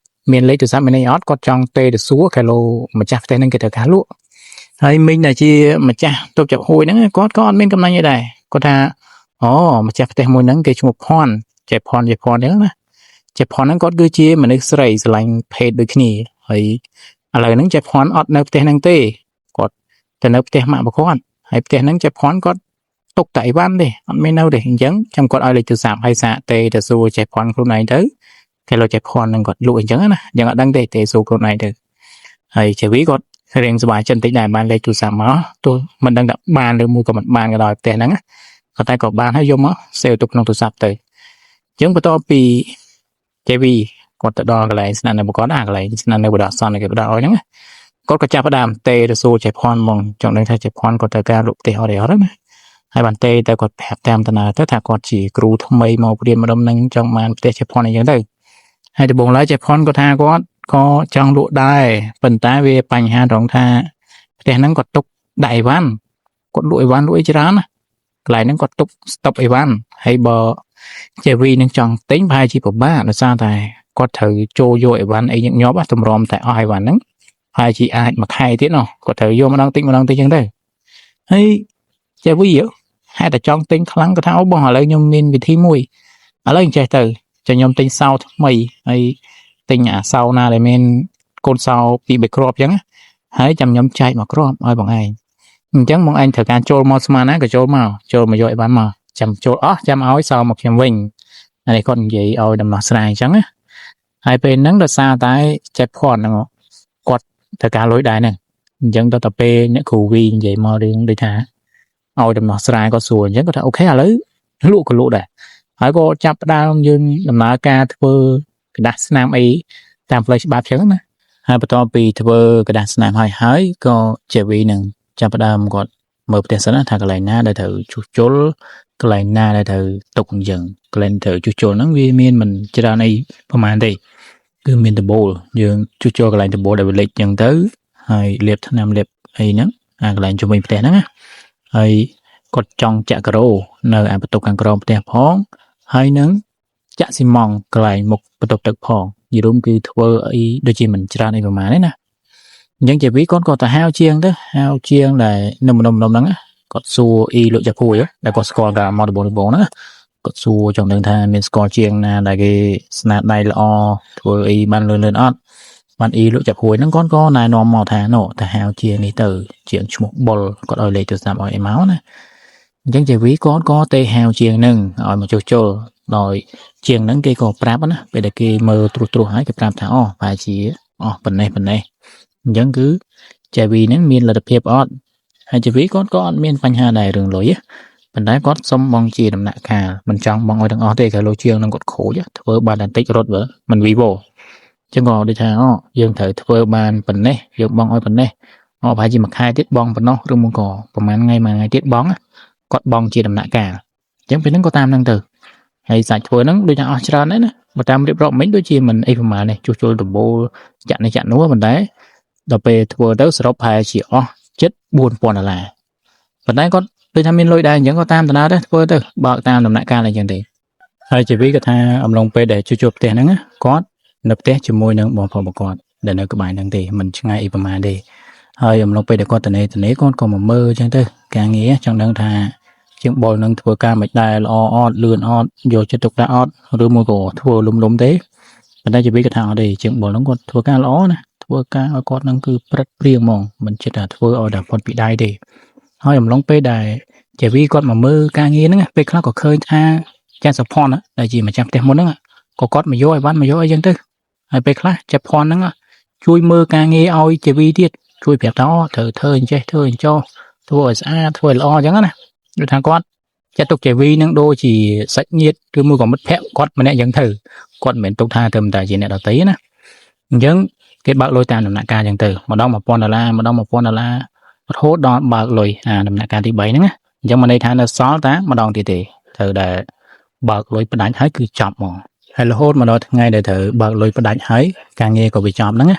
[SPEAKER 1] មានលេខទូរស័ព្ទមានអីអត់គាត់ចង់ទេទៅសួរកាឡូម្ចាស់ផ្ទះហ្នឹងគេត្រូវការលក់ហើយមីងដែលជាម្ចាស់តូបចាប់ហួយហ្នឹងគាត់ក៏អត់មានកំណាញ់អីដែរគាត់ថាអូម្ចាស់ផ្ទះមួយហ្នឹងគេឈ្មោះភ័ណ្ឌចេះភ័ណ្ឌចេះភ័ណ្ឌអញ្ចឹងណាចេះភ័ណ្ឌហ្នឹងគាត់គឺជាមនុស្សស្រីស្រឡាញ់ភេទដូចគ្នាហើយឥឡូវហ្នឹងចេះភ័ណ្ឌអត់នៅផ្ទះហ្នឹងទេគាត់ទៅនៅផ្ទះម៉ាក់របស់គាត់ហើយផ្ទះហ្នឹងចេះភ័ណ្ឌគាត់ទុកតែអីវ៉ាន់ទេអត់មាននៅទេអញ្ចឹងចាំគាត់ឲ្យលេខទូរស័ព្ទហើយសាកទេទៅសួរចេះភ័ណ្ឌខ្លួនឯងទៅគេលោកចេះភ័ណ្ឌហ្នឹងគាត់លក់អញ្ចឹងណាយើងអត់ដឹងទេទេសួរខ្លួនឯងទៅហើយចេះវីគាត់រៀងសប្បាយចិត្តបន្តិចដែរបានលេខទូរស័ព្ទមកទោះមិនដឹងថាបានឬមួយក៏មិនបានក៏ដោយផ្ទះហ្នឹងណាប៉ុន្តែក៏បានហើយយកមក save ទុកក្នុងទូរស័ព្ទទៅអញ្ចឹងបន្ទាប់ពីចេវីគាត់ទៅដល់កន្លែងស្នាក់នៅរបស់គាត់អាកន្លែងស្នាក់នៅបដអសន្នគេបដឲ្យហ្នឹងណាគាត់ក៏ចាប់ផ្ដើមទេទៅសួរចេះភ័ណ្ឌហ្មងចង់ដឹងថាចេះភ័ណ្ឌគាត់ត្រូវការលក់ផ្ទះអត់អីអត់ណាហើយបានទេទៅគាត់ប្រាប់តាមដំណើរទៅថាគាត់ជាគ្រូថ្មីមករៀនម្ដុំហ្នឹងចង់បានផ្ទះចេះភ័ណ្ឌអីចឹងទៅហើយដំបូងឡើយចេះភ័ណ្ឌគាត់ថាគាត់ក៏ចង់លក់ដែរប៉ុន្តែវាបញ្ហាត្រង់ថាផ្ទះហ្នឹងគាត់ទុកដាក់អីវ៉ាន់គាត់លក់អីវ៉ាន់លក់អីច្រើនណាកន្លែងហ្នឹងគាត់ទុកស្តុបអីវ៉ាន់ហើយបើចេវីនឹងចង់ទិញប្រហែលជាពិបាកដោយសារតែគាត់ត្រូវចូលយកអីវ៉ាន់អីញឹកញាប់ទម្រាំតែអស់អីវ៉ាន់ហ្នឹងប្រហែលជាអាចមួយខែទៀតណោះគាត់ត្រូវយកម្ដងតិចម្ដងតិចចឹងទៅហើយចេវីហេតុតែចង់ទិញខ្លាំងគាត់ថាអូបងឥឡូវខ្ញុំមានវិធីមួយឥឡូវអញ្ចេះទៅចាំខ្ញុំទិញសោថ្មីហើយទិញអាសោណាដែលមានកូនសោពីរបីគ្រាប់ចឹងហើយចាំខ្ញុំចែកមួយគ្រាប់ឲ្យបងឯងអញ្ចឹងបងឯងត្រូវការចូលមកស្មានណាក៏ចូលមកចូលមកយកអីបានមកចាំចូលអស់ចាំឲ្យសោមកខ្ញុំវិញអានេះគាត់និយាយឲ្យដំណោះស្រាយអញ្ចឹងណាហើយពេលហ្នឹងដោយសារតែចេះភ័ណ្ឌហ្នឹងគាត់ត្រូវការលុយដែរហ្នឹងអញ្ចឹងដល់តែពេលអ្នកគ្រូវីនិយាយមករឿងដូចថាឲ្យដំណោះស្រាយគាត់ស្រួលអញ្ចឹងគាត់ថា OK ឥឡូវលក់ក៏លក់ដែរហើយក៏ចាប់ផ្ដើមយើងដំណើរការធ្វើក្រដាសស្នាមអីតាមផ្លូវច្បាប់អញ្ចឹងណាហើយបន្ទាប់ពីធ្វើក្រដាសស្នាមហើយហើយក៏ជាវីនឹងចាប់ផ្ដើមគាត់មើលផ្ទះសិនណាថាកន្លែងណាដែលត្រូវជួសជុលកន្លែងណាដែលត្រូវទុកអញ្ចឹងកន្លែងត្រូវជួសជុលហ្នឹងវាមានមិនច្រើនអីប្រហែលទេគឺមានដំបូលយើងជួសជុលកន្លែងដំបូលដែលវាលេចអញ្ចឹងទៅហើយលាបថ្នាំលាបអីហ្នឹងអាកន្លែងជុំវិញផ្ទះហ្នឹងណាហើយគាត់ចង់ចាក់ការ៉ូនៅអាបន្ទប់ខាងក្រោមផ្ទះផងហើយនឹងចាក់ស៊ីម៉ងត៍កន្លែងមុខបន្ទប់ទឹកផង និយាយរួមគឺធ្វើអីដូចជាមិនច្រើនអីប្រហែលទេណាអញ្ចឹងជាវីគាត់ក៏ទៅហៅជាងទៅហៅជាងដែលនៅម្ដុំម្ដុំហ្នឹងណាគាត់សួរអ៊ីលោកចាភួយដែលគាត់ស្គាល់កាលមកដំបូងដំបូងហ្នឹងណាគាត់សួរចង់ដឹងថាមានស្គាល់ជាងណាដែលគេស្នាដៃល្អធ្វើអីបានលឿនលឿនអត់បានអ៊ីលោកចាភួយហ្នឹងគាត់ក៏ណែនាំមកថានោះទៅហៅជាងនេះទៅជាងឈ្មោះបុលគាត់ឲ្យលេខទូរស័ព្ទឲ្យអីមកណាអញ្ចឹងជាវីគាត់ក៏ទេហៅជាងហ្នឹងឲ្យមកជួសជុលដោយជាងហ្នឹងគេក៏ប្រាប់ណាពេលដែលគេមើលត្រួសត្រាសហើយគេប្រាប់ថាអូប្រហែលជាអស់ប៉ុណ្ណេះប៉ុណ្ណេះអញ្ចឹងគឺជាវីហ្នឹងមានលទ្ធភាពអត់ហើយជាវីគាត់ក៏អត់មានបញ្ហាដែររឿងលុយណាប៉ុន្តែគាត់សុំបងជាដំណាក់កាលមិនចង់បងឲ្យទាំងអស់ទេគេលោកជាងនឹងគាត់ខូចធ្វើបានតែតិចរត់បើមិនវីវអញ្ចឹងក៏ដូចថាអូយើងត្រូវធ្វើបានប៉ុណ្ណេះយើងបងឲ្យប៉ុណ្ណេះអូប្រហែលជាមួយខែទៀតបងប៉ុណ្ណោះឬមកក៏ប្រហែលថ្ងៃមួយថ្ងៃទៀតបងគាត់បងជាដំណាក់កាលអញ្ចឹងពេលហ្នឹងក៏តាមហ្នឹងទៅហើយសាច់ធ្វើហ្នឹងដូចថាអស់ច្រើនដែរណាបើតាមរៀបរាប់មិញដូចជាមិនអីប្រហែលនេះជួសជុលដំបូលចាក់នេះចាក់នោះប៉ុន្តែដល់ពេលធ្វើទៅសរុបប្រហែលជាអស់ជិត4000ដុល្លារប៉ុន្តែគាត់ដូចថាមានលុយដែរអញ្ចឹងក៏តាមដំណើរដែរធ្វើទៅបើកតាមដំណាក់កាលអីចឹងទេហើយជីវីក៏ថាអំឡុងពេលដែលជួសជុលផ្ទះហ្នឹងគាត់នៅផ្ទះជាមួយនឹងបងប្អូនរបស់គាត់ដែលនៅក្បែរហ្នឹងទេមិនឆ្ងាយអីប្រហែលទេហើយអំឡុងពេលដែលគាត់តនេតនេគាត់ក៏មកមើលអញ្ចឹងទៅការងារចង់ដឹងថាជាងបុលនឹងធ្វើការមិនដែរល្អអត់លឿនអត់យកចិត្តទុកដាក់អត់ឬមួយក៏ធ្វើលំលំទេប៉ុន្តែជីវីក៏ថាអត់ទេជាងបុលនឹងគាត់ធ្វើការល្អណាធ្វើការឲ្យគាត់នឹងគឺព្រឹត្តព្រៀងហ្មងមិនចិត្តថាធ្វើឲ្យតែផុតពីដៃទេហើយអំឡុងពេលដែលជាវីគាត់មកមើលការងារហ្នឹងពេលខ្លះក៏ឃើញថាចាសុផនដែលជាម្ចាស់ផ្ទះមុនហ្នឹងក៏គាត់មកយកអីវ៉ាន់មកយកអីចឹងទៅហើយពេលខ្លះចាផនហ្នឹងជួយមើលការងារឲ្យជាវីទៀតជួយប្រាប់ថាអូត្រូវធ្វើអញ្ចេះធ្វើអញ្ចោះធ្វើឲ្យស្អាតធ្វើឲ្យល្អអញ្ចឹងណាដូចថាគាត់ចាត់ទុកជាវីនឹងដូចជាសាច់ញាតិឬមួយក៏មិត្តភក្តិគាត់ម្នាក់អញ្ចឹងទៅគាត់មិនមែនទុកថាត្រឹមតែជាអ្នកដទៃណាអញ្ចឹងគេបើកលុយតាមដំណាក់កាលអញ្ចឹងទៅម្ដង1000ដុល្លារម្ដង1000ដុល្លាររហូតដល់បើកលុយអាដំណាក់កាលទី3ហ្នឹងណាអញ្ចឹងមានន័យថានៅសល់តែម្ដងទៀតទេត្រូវដែលបើកលុយផ្ដាច់ហើយគឺចប់ហ្មងហើយរហូតមកដល់ថ្ងៃដែលត្រូវបើកលុយផ្ដាច់ហើយការងារក៏វាចប់ហ្នឹងណា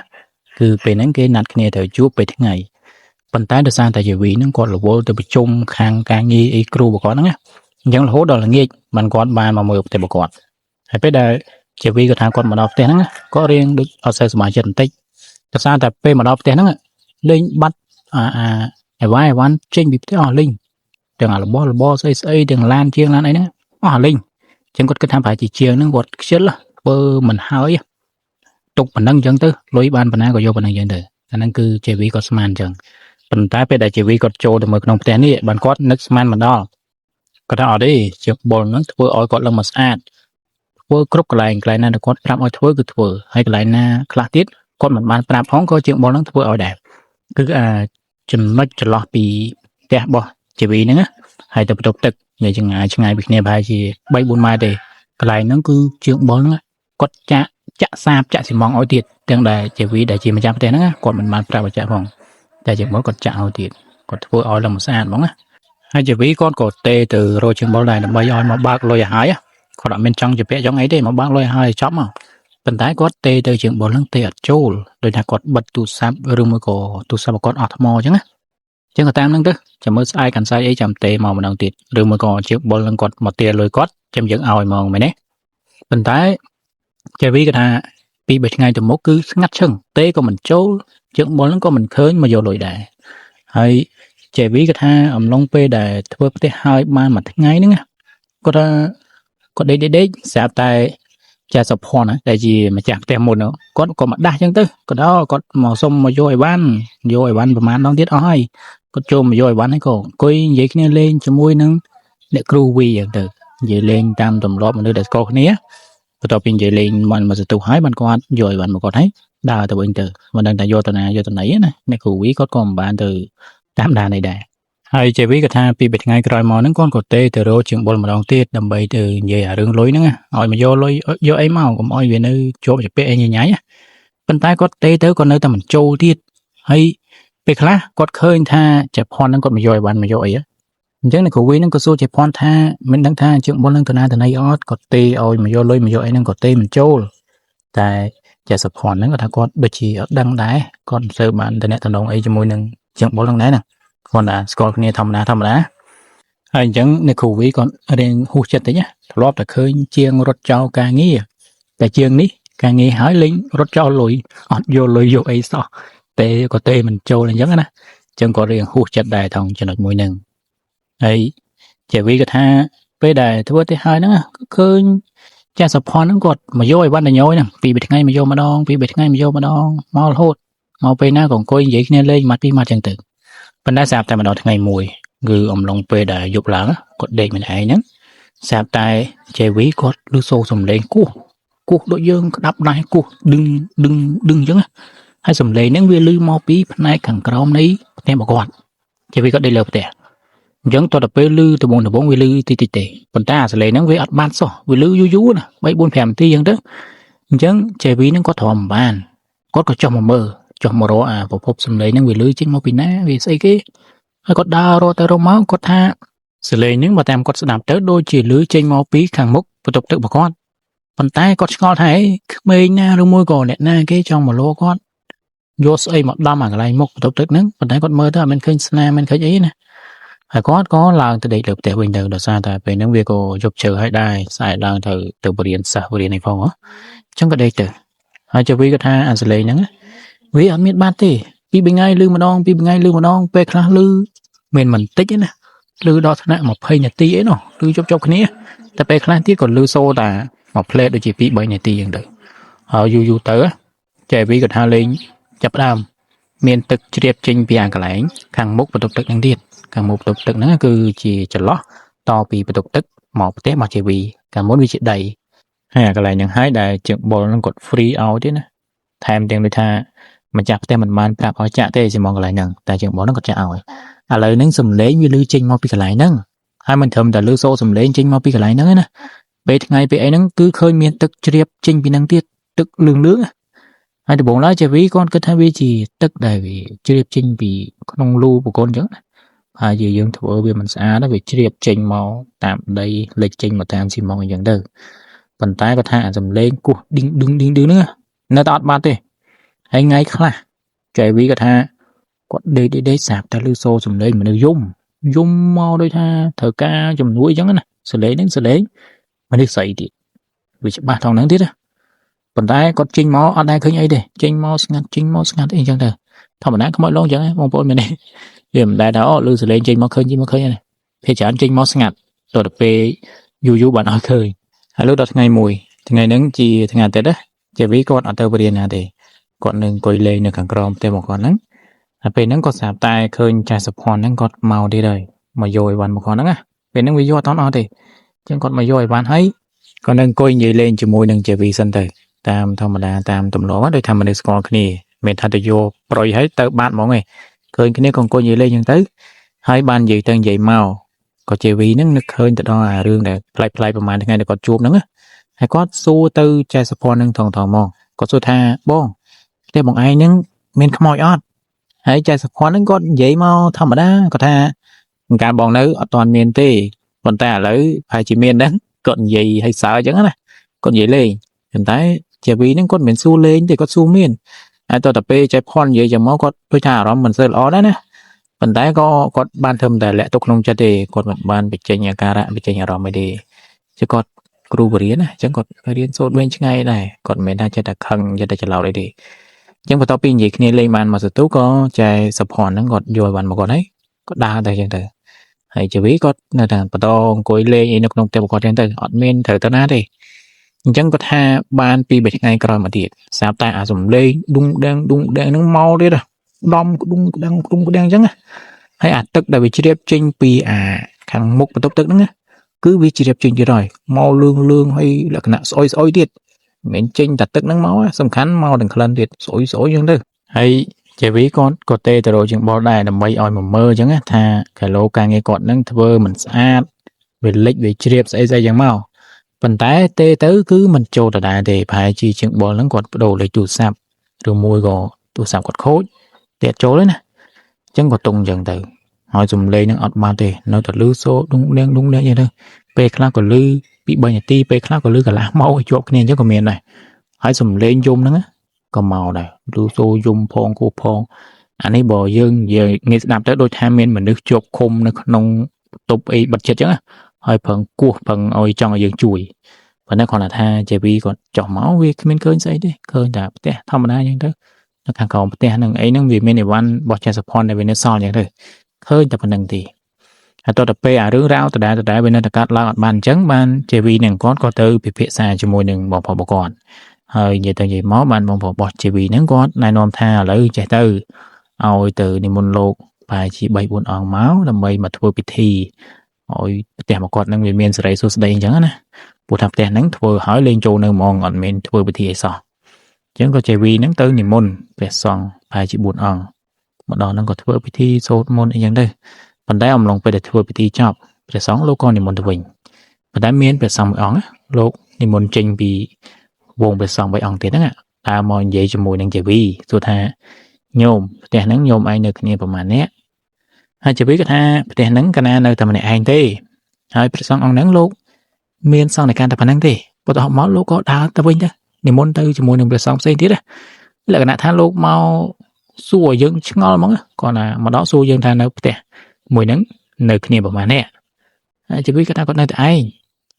[SPEAKER 1] គឺពេលហ្នឹងគេណាត់គ្នាត្រូវជួបពេលថ្ងៃប៉ុន្តែដោយសារតែជាវីហ្នឹងគាត់រវល់ទៅប្រជុំខាងការងារអីគ្រូរបស់គាត់ហ្នឹងណាអញ្ចឹងរហូតដល់ល្ងាចបានគាត់បានមកមើលផ្ទះរបស់គាត់ហើយពេលដែលជាវីគាត់ថាគាត់មកដល់ផ្ទះហ្នឹងក៏រៀងដូចអត់សូវសប្បាយចិត្តបន្តិចដោយសារតែពេលមកដល់ផ្ទះហ្នឹងលេងបាត់អាអាអីវ៉ាអីវ៉ាន់ចេញពីផ្ទះអស់លេងទាំងអារបស់របរស្អីស្អីទាំងឡានជាងឡានអីហ្នឹងអស់លេងអញ្ចឹងគាត់គិតថាប្រហែលជាជាងហ្នឹងគាត់ខ្ជិលធ្វើមិនហើយទុកប៉ុណ្ណឹងអញ្ចឹងទៅលុយបានប៉ុណ្ណាក៏យកប៉ុណ្ណឹងអញ្ចឹងទៅអាហ្នឹងគឺជេវីគាត់ស្មានអញ្ចឹងប៉ុន្តែពេលដែលជេវីគាត់ចូលទៅមើលក្នុងផ្ទះនេះបានគាត់នឹកស្មានមិនដល់គាត់ថាអត់ទេជាបុលហ្នឹងធ្វើឲ្យគាត់ឡើងមកស្អាតធ្វើគ្រប់កន្លែងកន្លែងណាដែលគាត់ប្រាប់ឲ្យធ្វើគឺធ្វើហើយកន្លែងណាខ្លះទៀតគាត់មិនបានប្រាប់ផងក៏ជាងបុលហ្នឹងធ្វើឲ្យដែរគឺអាចំណុចចន្លោះពីផ្ទះរបស់ជេវីហ្នឹងណាហើយទៅបន្ទប់ទឹកនិយាយចង្ងាយឆ្ងាយពីគ្នាប្រហែលជា3 4ម៉ែត្រទេកន្លែងហ្នឹងគឺជាងបុលហ្នឹងគាត់ចាក់ចាក់សាបចាក់ស៊ីម៉ងឲ្យទៀតទាំងដែលជេវីដែលជាម្ចាស់ផ្ទះហ្នឹងគាត់មិនបានប្រាប់ឲ្យចាក់ផងតែជាងបុលគាត់ចាក់ឲ្យទៀតគាត់ធ្វើឲ្យឡើងមកស្អាតហ្មងណាហើយជេវីគាត់ក៏ទេទៅរកជាងបុលដែរដើម្បីឲ្យមកបើកលុយឲ្យហើយគាត់អត់មានចង់ជាពាក់ចង់អីទេមកបើកលុយឲ្យហើយចប់មកប៉ុន្តែគាត់ទេទៅជាងបុលហ្នឹងទេអត់ចូលដោយថាគាត់បិទទូរស័ព្ទឬមួយក៏ទូរស័ព្ទគាត់អស់ថ្មអញ្ចឹងណាអញ្ចឹងក៏តាមហ្នឹងទៅចាំមើលស្អែកកាន់ស្អែកអីចាំទេមកម្ដងទៀតឬមួយក៏ជាងបុលហ្នឹងគាត់មកទាលុយគាត់ចាំយើងឲ្យហ្មងមែនទេប៉ុន្តែជេវីគាត់ថាពី3ថ្ងៃទៅមុខគឺស្ងាត់ឈឹងទេក៏មិនចូលជាងបុលហ្នឹងក៏មិនឃើញមកយកលុយដែរហើយជេវីគាត់ថាអំឡុងពេលដែលធ្វើផ្ទះហើយបានមួយថ្ងៃហ្នឹងគាត់ថាគាត់ដេកដេកស្រាប់តែចាសុផនដែលជាម្ចាស់ផ្ទះមុនគាត់ក៏មកដាស់ចឹងទៅគាត់ដល់គាត់មកសុំមកយកអីវ៉ាន់យកអីវ៉ាន់ប្រហែលដងទៀតអស់ហើយគាត់ចូលមកយកអីវ៉ាន់ហើយក៏អង្គុយនិយាយគ្នាលេងជាមួយនឹងអ្នកគ្រូវីចឹងទៅនិយាយលេងតាមទម្លាប់មនុស្សដែលស្គាល់គ្នាបន្ទាប់ពីនិយាយលេងបានមកសន្ទុះហើយបានគាត់យកអីវ៉ាន់មកគាត់ហើយដើរទៅវិញទៅមិនដឹងថាយកទៅណាយកទៅណីណាអ្នកគ្រូវីគាត់ក៏មិនបានទៅតាមដានអីដែរហើយជេវីក៏ថាពីបីថ្ងៃក្រោយមកហ្នឹងគាត់ក៏ទេទៅរកជាងបុលម្ដងទៀតដើម្បីទៅនិយាយអារឿងលុយហ្នឹងឲ្យមកយកលុយយកអីមកកុំឲ្យវានៅជាប់ជាពាក់អីញញ៉ៃប៉ុន្តែគាត់ទេទៅក៏នៅតែមិនចូលទៀតហើយពេលខ្លះគាត់ឃើញថាចេផនហ្នឹងគាត់មកយកអីវ៉ាន់មកយកអីអញ្ចឹងអ្នកគ្រូវីហ្នឹងក៏សួរចេផនថាមិនដឹងថាជាងបុលហ្នឹងទៅណាទៅណីអត់គាត់ទេឲ្យមកយកលុយមកយកអីហ្នឹងក៏ទេមិនចូលតែចេសុផនហ្នឹងគាត់ថាគាត់ដូចជាអត់ដឹងដែរគាត់មិនសូវបានតំណតំណងអីជាមួយនឹងជាងបុលហ្នឹងដែរណាគាត់ថាស្គាល់គ្នាធម្មតាធម្មតាហើយអញ្ចឹងអ្នកគ្រូវីគាត់រៀងហួសចិត្តតិចណាធ្លាប់តែឃើញជាងរត់ចោលការងារតែជាងនេះ ការងារហើយលេងរត់ចោលលុយអត់យកលុយយកអីសោះទេក៏ទេមិនចូលអញ្ចឹងណាអញ្ចឹងគាត់រៀងហួសចិត្តដែរថងចំណុចមួយហ្នឹងហើយជាវីគាត់ថាពេលដែលធ្វើទៅហើយហ្នឹងគឺឃើញចាស់សុផាន់ហ្នឹងគាត់មកយកអីវ៉ាន់ញយហ្នឹងពីរបីថ្ងៃមកយកម្ដងពីរបីថ្ងៃមកយកម្ដងមករហូតមកពេលណាក៏អង្គុយនិយាយគ្នាលេងម៉ាត់ពីរម៉ាត់ចឹងទៅប៉ុន្តែស្រាប់តែម្ដងថ្ងៃមួយគឺអំឡុងពេលដែលយប់ឡើងគាត់ដេកម្នាក់ឯងហ្នឹងស្រាប់តែជេវីគាត់ឮសូរសំឡេងគោះគោះដូចយើងក្តាប់ដៃគោះឌឹងឌឹងឌឹងអញ្ចឹងណាហើយសំឡេងហ្នឹងវាឮមកពីផ្នែកខាងក្រោមនៃផ្ទះរបស់គាត់ជេវីគាត់ដេកលើផ្ទះអញ្ចឹងតទៅពេលឮដំបងដំបងវាឮតិចតិចទេប៉ុន្តែអាសំឡេងហ្នឹងវាអត់បានសោះវាឮយូរយូរណា3 4 5នាទីអញ្ចឹងទៅអញ្ចឹងជេវីហ្នឹងគាត់ទ្រាំមិនបានគាត់ក៏ចុះមកមើលចុះមករកអាប្រភពសំឡេងហ្នឹងវាឮចេញមកពីណាវាស្អីគេហើយគាត់ដើររកទៅរកមកគាត់ថាសំឡេងហ្នឹងបើតាមគាត់ស្ដាប់ទៅដូចជាឮចេញមកពីខាងមុខបន្ទប់ទឹករបស់គាត់ប៉ុន្តែគាត់ឆ្ងល់ថាអីក្មេងណាឬមួយក៏អ្នកណាគេចង់មកលក់គាត់យកស្អីមកដំអាកន្លែងមុខបន្ទប់ទឹកហ្នឹងប៉ុន្តែគាត់មើលទៅអត់មានឃើញស្នាមមិនឃើញអីណាហើយគាត់ក៏ឡើងទៅដេកលើផ្ទះវិញទៅដោយសារតែពេលហ្នឹងវាក៏យប់ជ្រៅហើយដែរស្អែកឡើងទៅទៅបរៀនសិស្សបរៀនអីផងហ៎អញ្ចឹងក៏ដេកទៅហើយចវីគាត់ថាអាសលេងហ្នឹងវាអត់មានបាត់ទេពីរថ្ងៃលឺម្ដងពីរថ្ងៃលឺម្ដងពេលខ្លះលឺមានមិនតិចទេណាលឺដល់ថ្នាក់20នាទីអីនោះលឺជប់ជប់គ្នាតែពេលខ្លះទៀតក៏លឺសូរតាមួយផ្លេតដូចជា2 3នាទីអញ្ចឹងទៅហើយយូរយូរទៅចែវីគាត់ថាលេងចាប់ផ្ដើមមានទឹកជ្រាបចេញពីអាកន្លែងខាងមុខបន្ទប់ទឹកហ្នឹងទៀតខាងមុខបន្ទប់ទឹកហ្នឹងគឺជាចន្លោះតពីបន្ទប់ទឹកមកផ្ទះមកជវីកាលមុនវាជាដីហើយអាកន្លែងហ្នឹងហើយដែលជាងបុលហ្នឹងគាត់ free ឲ្យទៀតណាថែមទាំងដូចថាម្ចាស់ផ្ទះមិនបានប្រាប់ឲ្យចាក់ទេជាមកកន្លែងហ្នឹងតែជាងបុលហ្នឹងគាត់ចាក់ឲ្យឥឡូវហ្នឹងសំឡេងវាលឺចេញមកពីកន្លែងហ្នឹងហើយមិនត្រឹមតែលឺសូរសំឡេងចេញមកពីកន្លែងហ្នឹងទេណាពេលថ្ងៃពេលអីហ្នឹងគឺឃើញមានទឹកជ្រាបចេញពីហ្នឹងទៀតទឹកលឿងលឿងហើយដំបូងឡើយជាវីគាត់គិតថាវាជាទឹកដែលវាជ្រាបចេញពីក្នុងលូបកូនអញ្ចឹងណាហើយជាយើងធ្វើវាមិនស្អាតវាជ្រាបចេញមកតាមដីលិចចេញមកតាមស៊ីម៉ងអញ្ចឹងទៅប៉ុន្តែគាត់ថាអាសំឡេងគោះឌីងឌឹងឌីងឌឹងហ្នឹងនៅតែអត់បាត់ទេហើយថ្ងៃខ្លះចែវីគាត់ថាគាត់ដេកដេកដេកស្រាប់តែឮសូរសំឡេងមនុស្សយំយំមកដូចថាត្រូវការជំនួយអញ្ចឹងណាសំឡេងហ្នឹងសំឡេងមនុស្សស្រីទៀតវាច្បាស់ថងហ្នឹងទៀតណាប៉ុន្តែគាត់ចេញមកអត់ដែលឃើញអីទេចេញមកស្ងាត់ចេញមកស្ងាត់អីអញ្ចឹងទៅធម្មតាខ្មោចលងអញ្ចឹងបងប្អូនមែនទេវាមិនដែលថាអូឮសំឡេងចេញមកឃើញចេញមកឃើញទេភាគច្រើនចេញមកស្ងាត់ទៅដល់ពេលយូរយូរបានឲ្យឃើញហើយលុះដល់ថ្ងៃមួយថ្ងៃហ្នឹងជាថ្ងៃអាទិត្យណាជាវីគាត់អត់ទៅបរៀនណាទេគាត់នឹងអង្គុយលេងនៅខាងក្រោមផ្ទះរបស់គាត់ហ្នឹងហើយពេលហ្នឹងគាត់ស្រាប់តែឃើញចាស់សុភ័ណ្ឌហ្នឹងគាត់មកទៀតហើយមកយកអីវ៉ាន់មកគាត់ហ្នឹងណាពេលហ្នឹងវាយកអត់តអស់ទេអញ្ចឹងគាត់មកយកអីវ៉ាន់ហើយគាត់នឹងអង្គុយនិយាយលេងជាមួយនឹងជាវីសិនទៅតាមធម្មតាតាមទម្លាប់ដូចថាមនុស្សស្គាល់គ្នាមិនថាទៅយកប្រយហើយទៅបាត់ហ្មងឯងឃើញគ្នាក៏អង្គុយនិយាយលេងអញ្ចឹងទៅហើយបាននិយាយទៅនិយាយមកក៏ជាវីហ្នឹងនឹកឃើញទៅដល់អារឿងដែលប្លែកៗប្រហែលថ្ងៃដែលគាត់ជួបហ្នឹងណាហើយគាត់សួរទៅចែសុភ័ណ្ឌហ្នឹងថងថងមកគាត់សួរថាបងផ្ទះបងឯងហ្នឹងមានខ្មោចអត់ហើយចែសុភ័ណ្ឌហ្នឹងគាត់និយាយមកធម្មតាគាត់ថាកាលបងនៅអត់ទាន់មានទេប៉ុន្តែឥឡូវប្រហែលជាមានហ្នឹងគាត់និយាយឲ្យសើអញ្ចឹងណាគាត់និយាយលេងប៉ុន្តែជាវីហ្នឹងគាត់មិនមែនសួរលេងទេគាត់សួរមានហើយតទៅពេលចែផននិយាយចឹងមកគាត់ដូចថាអារម្មណ៍មិនសូវល្អដែរណាប៉ុន្តែក៏គាត់បានធ្វើតែលាក់ទុកក្នុងចិត្តទេគាត់មិនបានបញ្ចេញអាការៈបញ្ចេញអារម្មណ៍អីទេជាគាត់គ្រូបរៀនណាអញ្ចឹងគាត់រៀនសូត្រវែងឆ្ងាយដែរគាត់មិនមែនថាចិត្តតែខឹងចិត្តតែច្រឡោតអីទេអញ្ចឹងបន្ទាប់ពីនិយាយគ្នាលេងបានមួយសន្ទុះក៏ចែសុភ័ណ្ឌហ្នឹងគាត់យកឲ្យបានមកគាត់ហើយគាត់ដើរទៅអញ្ចឹងទៅហើយជីវីគាត់នៅតែបន្តអង្គុយលេងអីនៅក្នុងផ្ទះរបស់គាត់អញ្ចឹងទៅអត់មានត្រូវទៅណាទេអញ្ចឹងគាត់ថាបានពី3ថ្ងៃក្រោយមកទៀតស្រាប់តែអាសំលេងឌុងដាំងឌុងដាំងហ្នឹងមកទៀតដំក្ដុងក្ដាំងក្ដុងក្ដាំងអញ្ចឹងហើយអាទឹកដែលវាជ្រាបចេញពីអាខាងមុខបន្ទប់ទឹកហ្នឹងគឺវាជ្រាបចេញទៀតហើយមកលឿងលឿងហើយលក្ខណៈស្អុយស្អុយទៀតមិនមែនចេញតែទឹកហ្នឹងមកសំខាន់មកទាំងក្លិនទៀតស្អុយស្អុយអញ្ចឹងទៅហើយជាវីគាត់ក៏ទេទៅរកជាងបលដែរដើម្បីឲ្យមកមើលអញ្ចឹងថាគីឡូការងារគាត់នឹងធ្វើមិនស្អាតវាលិចវាជ្រាបស្អីស្អីចឹងមកប៉ុន្តែទេទៅគឺមិនចូលដដែលទេប្រហែលជាជាងបលហ្នឹងគាត់បដូរលេខទូរស័ព្ទឬមួយក៏ទូរស័ព្ទគាត់ខូចទេអត់ចូលទេណាអញ្ចឹងក៏តុងអញ្ចឹងទៅហើយសំឡេងហ្នឹងអត់បានទេនៅតែលឺសូរដុងដៀងដុងដៀងអញ្ចឹងទៅពេលខ្លះក៏លឺពី3នាទីពេលខ្លះក៏លឺកន្លះម៉ោងឲ្យជាប់គ្នាអញ្ចឹងក៏មានដែរហើយសំឡេងយំហ្នឹងក៏មកដែរលឺសូរយំផងគោះផងអានេះបើយើងនិយាយងាយស្ដាប់ទៅដូចថាមានមនុស្សជាប់ឃុំនៅក្នុងបន្ទប់អីបិទចិត្តអញ្ចឹងហើយប្រឹងគោះប្រឹងឲ្យចង់ឲ្យយើងជួយ ប៉ុន្តែគ្រាន់តែថា JV គាត់ចុះមកវាគ្មានឃើញស្អីទេឃើញតែផ្ទះធម្មតាអញ្ចឹងទៅនៅខាងក្រោមផ្ទះហ្នឹងអីហ្នឹងវាមានអីវ៉ាន់របស់ចេះសុភ័ណ្ឌដែលវានៅសល់អញ្ចឹងទៅឃើញតែប៉ុណ្្នឹងទេហើយតទៅពេលអារឿងរ៉ាវដដែលដដែលវានៅតែកាត់ឡើងអត់បានអញ្ចឹងបាន JV នឹងគាត់ក៏ទៅពិភាក្សាជាមួយនឹងបងប្រុសរបស់គាត់ហើយនិយាយទៅនិយាយមកបានបងប្រុសរបស់ JV ហ្នឹងគាត់ណែនាំថាឥឡូវចេះទៅឲ្យទៅនិមន្តលោកប្រហែលជា3 4អង្គមកដើម្បីមកធ្វើពិធីឲ្យផ្ទះរបស់គាត់នឹងវាមានសេរីសួស្តីអញ្ចឹងណាព្រោះថាផ្ទះហ្នឹងធ្វើហើយលេងចូលនៅហ្មងអត់មានធ្វើពិធីអីសោះអញ្ចឹងក៏ JV ហ្នឹងទៅនិមន្តព្រះសង្ឃប្រហែលជា4អង្គមកដល់ហ្នឹងក៏ធ្វើពិធីសូត្រមន្តអីចឹងទៅប៉ុន្តែអំឡុងពេលដែលធ្វើពិធីចប់ព្រះសង្ឃលោកក៏និមន្តទៅវិញប៉ុន្តែមានព្រះសង្ឃមួយអង្គលោកនិមន្តចេញពីវងព្រះសង្ឃ3អង្គទៀតហ្នឹងដើរមកនិយាយជាមួយនឹង JV សួរថាញោមផ្ទះហ្នឹងញោមឯងនៅគ្នាប្រហែលនាក់ហើយ JV ក៏ថាផ្ទះហ្នឹងកាលណានៅតែម្នាក់ឯងទេហើយព្រះសង្ឃអង្គហ្នឹងលោកមានសង្ឃនៃការតែប៉ុណ្្នឹងទេបន្ទាប់មកលោកក៏ដើរទៅវិញទៅនិមន្តទៅជាមួយនឹងព្រះសង្ឃផ្សេងទៀតលក្ខណៈថាលោកមកសួរយើងឆ្ងល់ហ្មងគាត់ណាមកដល់សួរយើងថានៅផ្ទះមួយហ្នឹងនៅគ្នាប្រហែលនាក់ហើយជីវិតគាត់ថាគាត់នៅតែឯង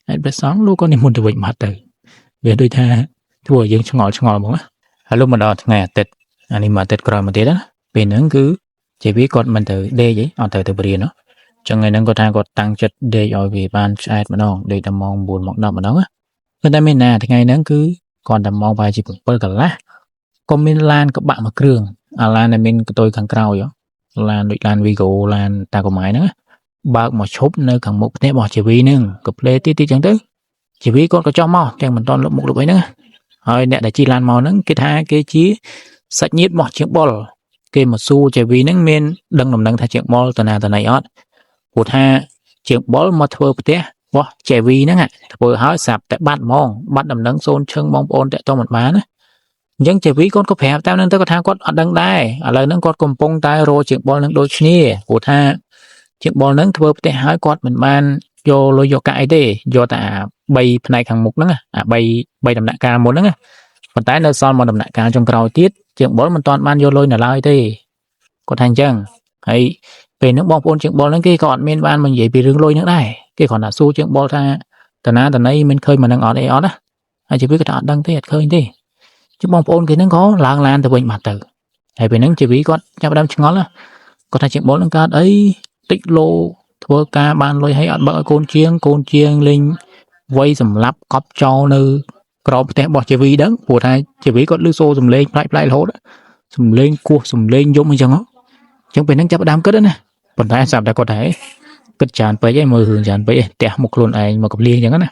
[SPEAKER 1] ហើយព្រះសង្ឃលោកក៏និមន្តទៅវិញបាត់ទៅវាដូចថាធ្វើឲ្យយើងឆ្ងល់ឆ្ងល់ហ្មងហើយលោកមកដល់ថ្ងៃអាទិត្យអានេះមួយអាទិត្យក្រោយមកទៀតណាពេលហ្នឹងគឺជីវិតគាត់មិនទៅដេកអីអត់ទៅទៅរៀននោះចឹងថ្ងៃហ្នឹងគាត់ថាគាត់តាំងចិត្តដេកឲ្យវាបានឆ្អែតម្ដងដេកដល់ម៉ោង9ម៉ោង10ម្ដងណាប៉ុន្តែមានណាថ្ងៃហ្នឹងគឺគាត់តែម៉ោងប្រហែលជា7កន្លះក៏មានឡានក្បាក់មួយគ្រឿងអាឡានដែលមានកតុយខាងក្រោយឡានដូចឡាន Vigo ឡានតាកម៉ៃហ្នឹងបើកមកឈប់នៅខាងមុខផ្ទះរបស់ជីវីហ្នឹងក៏ផ្លេទីទីចឹងទៅជីវីគាត់ក៏ចុះមកទាំងមិនតន់លុបមុខលុបអីហ្នឹងហើយអ្នកដែលជិះឡានមកហ្នឹងគេថាគេជាសាច់ញាតិរបស់ជាងបុលគេមកសួរជីវីហ្នឹងមានដឹងដំណឹងថាជាងបុលតាណាតាណីអត់ព្រោះថាជាងបុលមកធ្វើផ្ទះរបស់ជីវីហ្នឹងធ្វើឲ្យស្រាប់តែបាត់ហ្មងបាត់ដំណឹងសូនឈឹងបងប្អូនតាក់ទងមិនបានណាអញ្ចឹងជីវីគាត់ក៏ប្រាប់តាមនឹងទៅគាត់ថាគាត់អត់ដឹងដែរឥឡូវហ្នឹងគាត់កំពុងតែរកជាងបុលនឹងដូចគ្នាព្រោះថាជាងបុលនឹងធ្វើផ្ទះហើយគាត់មិនបានយកលុយយកកាក់អីទេយកតែអា3ផ្នែកខាងមុខហ្នឹងអា3ដំណាក់កាលមុនហ្នឹងប៉ុន្តែនៅសល់មួយដំណាក់កាលចុងក្រោយទៀតជាងបុលមិនទាន់បានយកលុយនៅឡើយទេគាត់ថាអញ្ចឹងហើយពេលហ្នឹងបងប្អូនជាងបុលហ្នឹងគេក៏អត់មានបានមកនិយាយពីរឿងលុយហ្នឹងដែរគេគ្រាន់តែសួរជាងបុលថាតាណាតាណីមិនឃើញមកនឹងអត់អីអត់ណាហើយជីវិតគាត់ថាអត់ដឹងទេអត់ឃើញទេជាបងប្អូនគេហ្នឹងក៏ឡើងឡានទៅវិញបាត់ទៅហើយពេលហ្នឹងជីវីគាត់ចាប់ផ្ដើមឆ្ងល់គាត់ថាជាងបុលហ្នឹងកើតអីតិចលោធ្វើការបានលុយឲ្យអត់បើកឲ្យកូនជាងកូនជាងលេងវ័យសម្លាប់កប់ចោលនៅក្រោមផ្ទះរបស់ជីវីដឹងព្រោះថាជីវីគាត់លឺសូរសំឡេងប្លែកប្លែករហូតសំឡេងគោះសំឡេងយំអញ្ចឹងអញ្ចឹងពេលហ្នឹងចាប់ផ្ដើមគិតណាប៉ុន្តែស្រាប់តែគាត់ថាគិតច្រើនពេកឯងមើលរឿងច្រើនពេកឯងផ្ទះមុខខ្លួនឯងមកកំលៀងអញ្ចឹងណា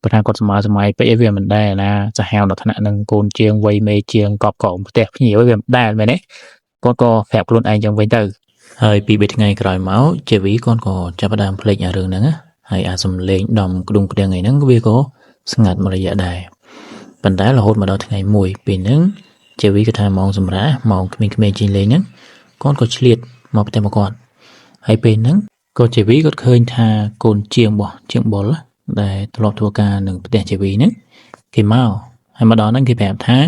[SPEAKER 1] ព្រោះថាគាត់សម័យសម័យពេកឯងវាមិនដែរណាសាហាវដល់ថ្នាក់នឹងកូនជាងវ័យមេជាងកប់ក្រោមផ្ទះភ្ញៀវវាមិនដែរមែនទេគាត់ក៏ប្រាប់ខ្លួនឯងចឹងវិញទៅហើយពី3ថ្ងៃក្រោយមកជីវីគាត់ក៏ចាប់ផ្ដើមភ្លេចអារឿងហ្នឹងណាហើយអាសំឡេងដំក្ដុងក្ដៀងអីហ្នឹងវាក៏ស្ងាត់មួយរយៈដែរប៉ុន្តែរហូតមកដល់ថ្ងៃមួយពេលហ្នឹងជីវីក៏ថាម៉ោងសម្រាប់ម៉ោងក្មេងៗជិះលេងហ្នឹងគាត់ក៏ឆ្លៀតមកផ្ទះមកគាត់ហើយពេលហ្នឹងក៏ជីវីគាត់ឃើញថាកូនជាងរបស់ជាងបុលដែលធ្លាប់ធ្វើការនឹងផ្ទះជីវីហ្នឹងគេមកហើយមកដល់ហ្នឹងគេប្រាប់ថា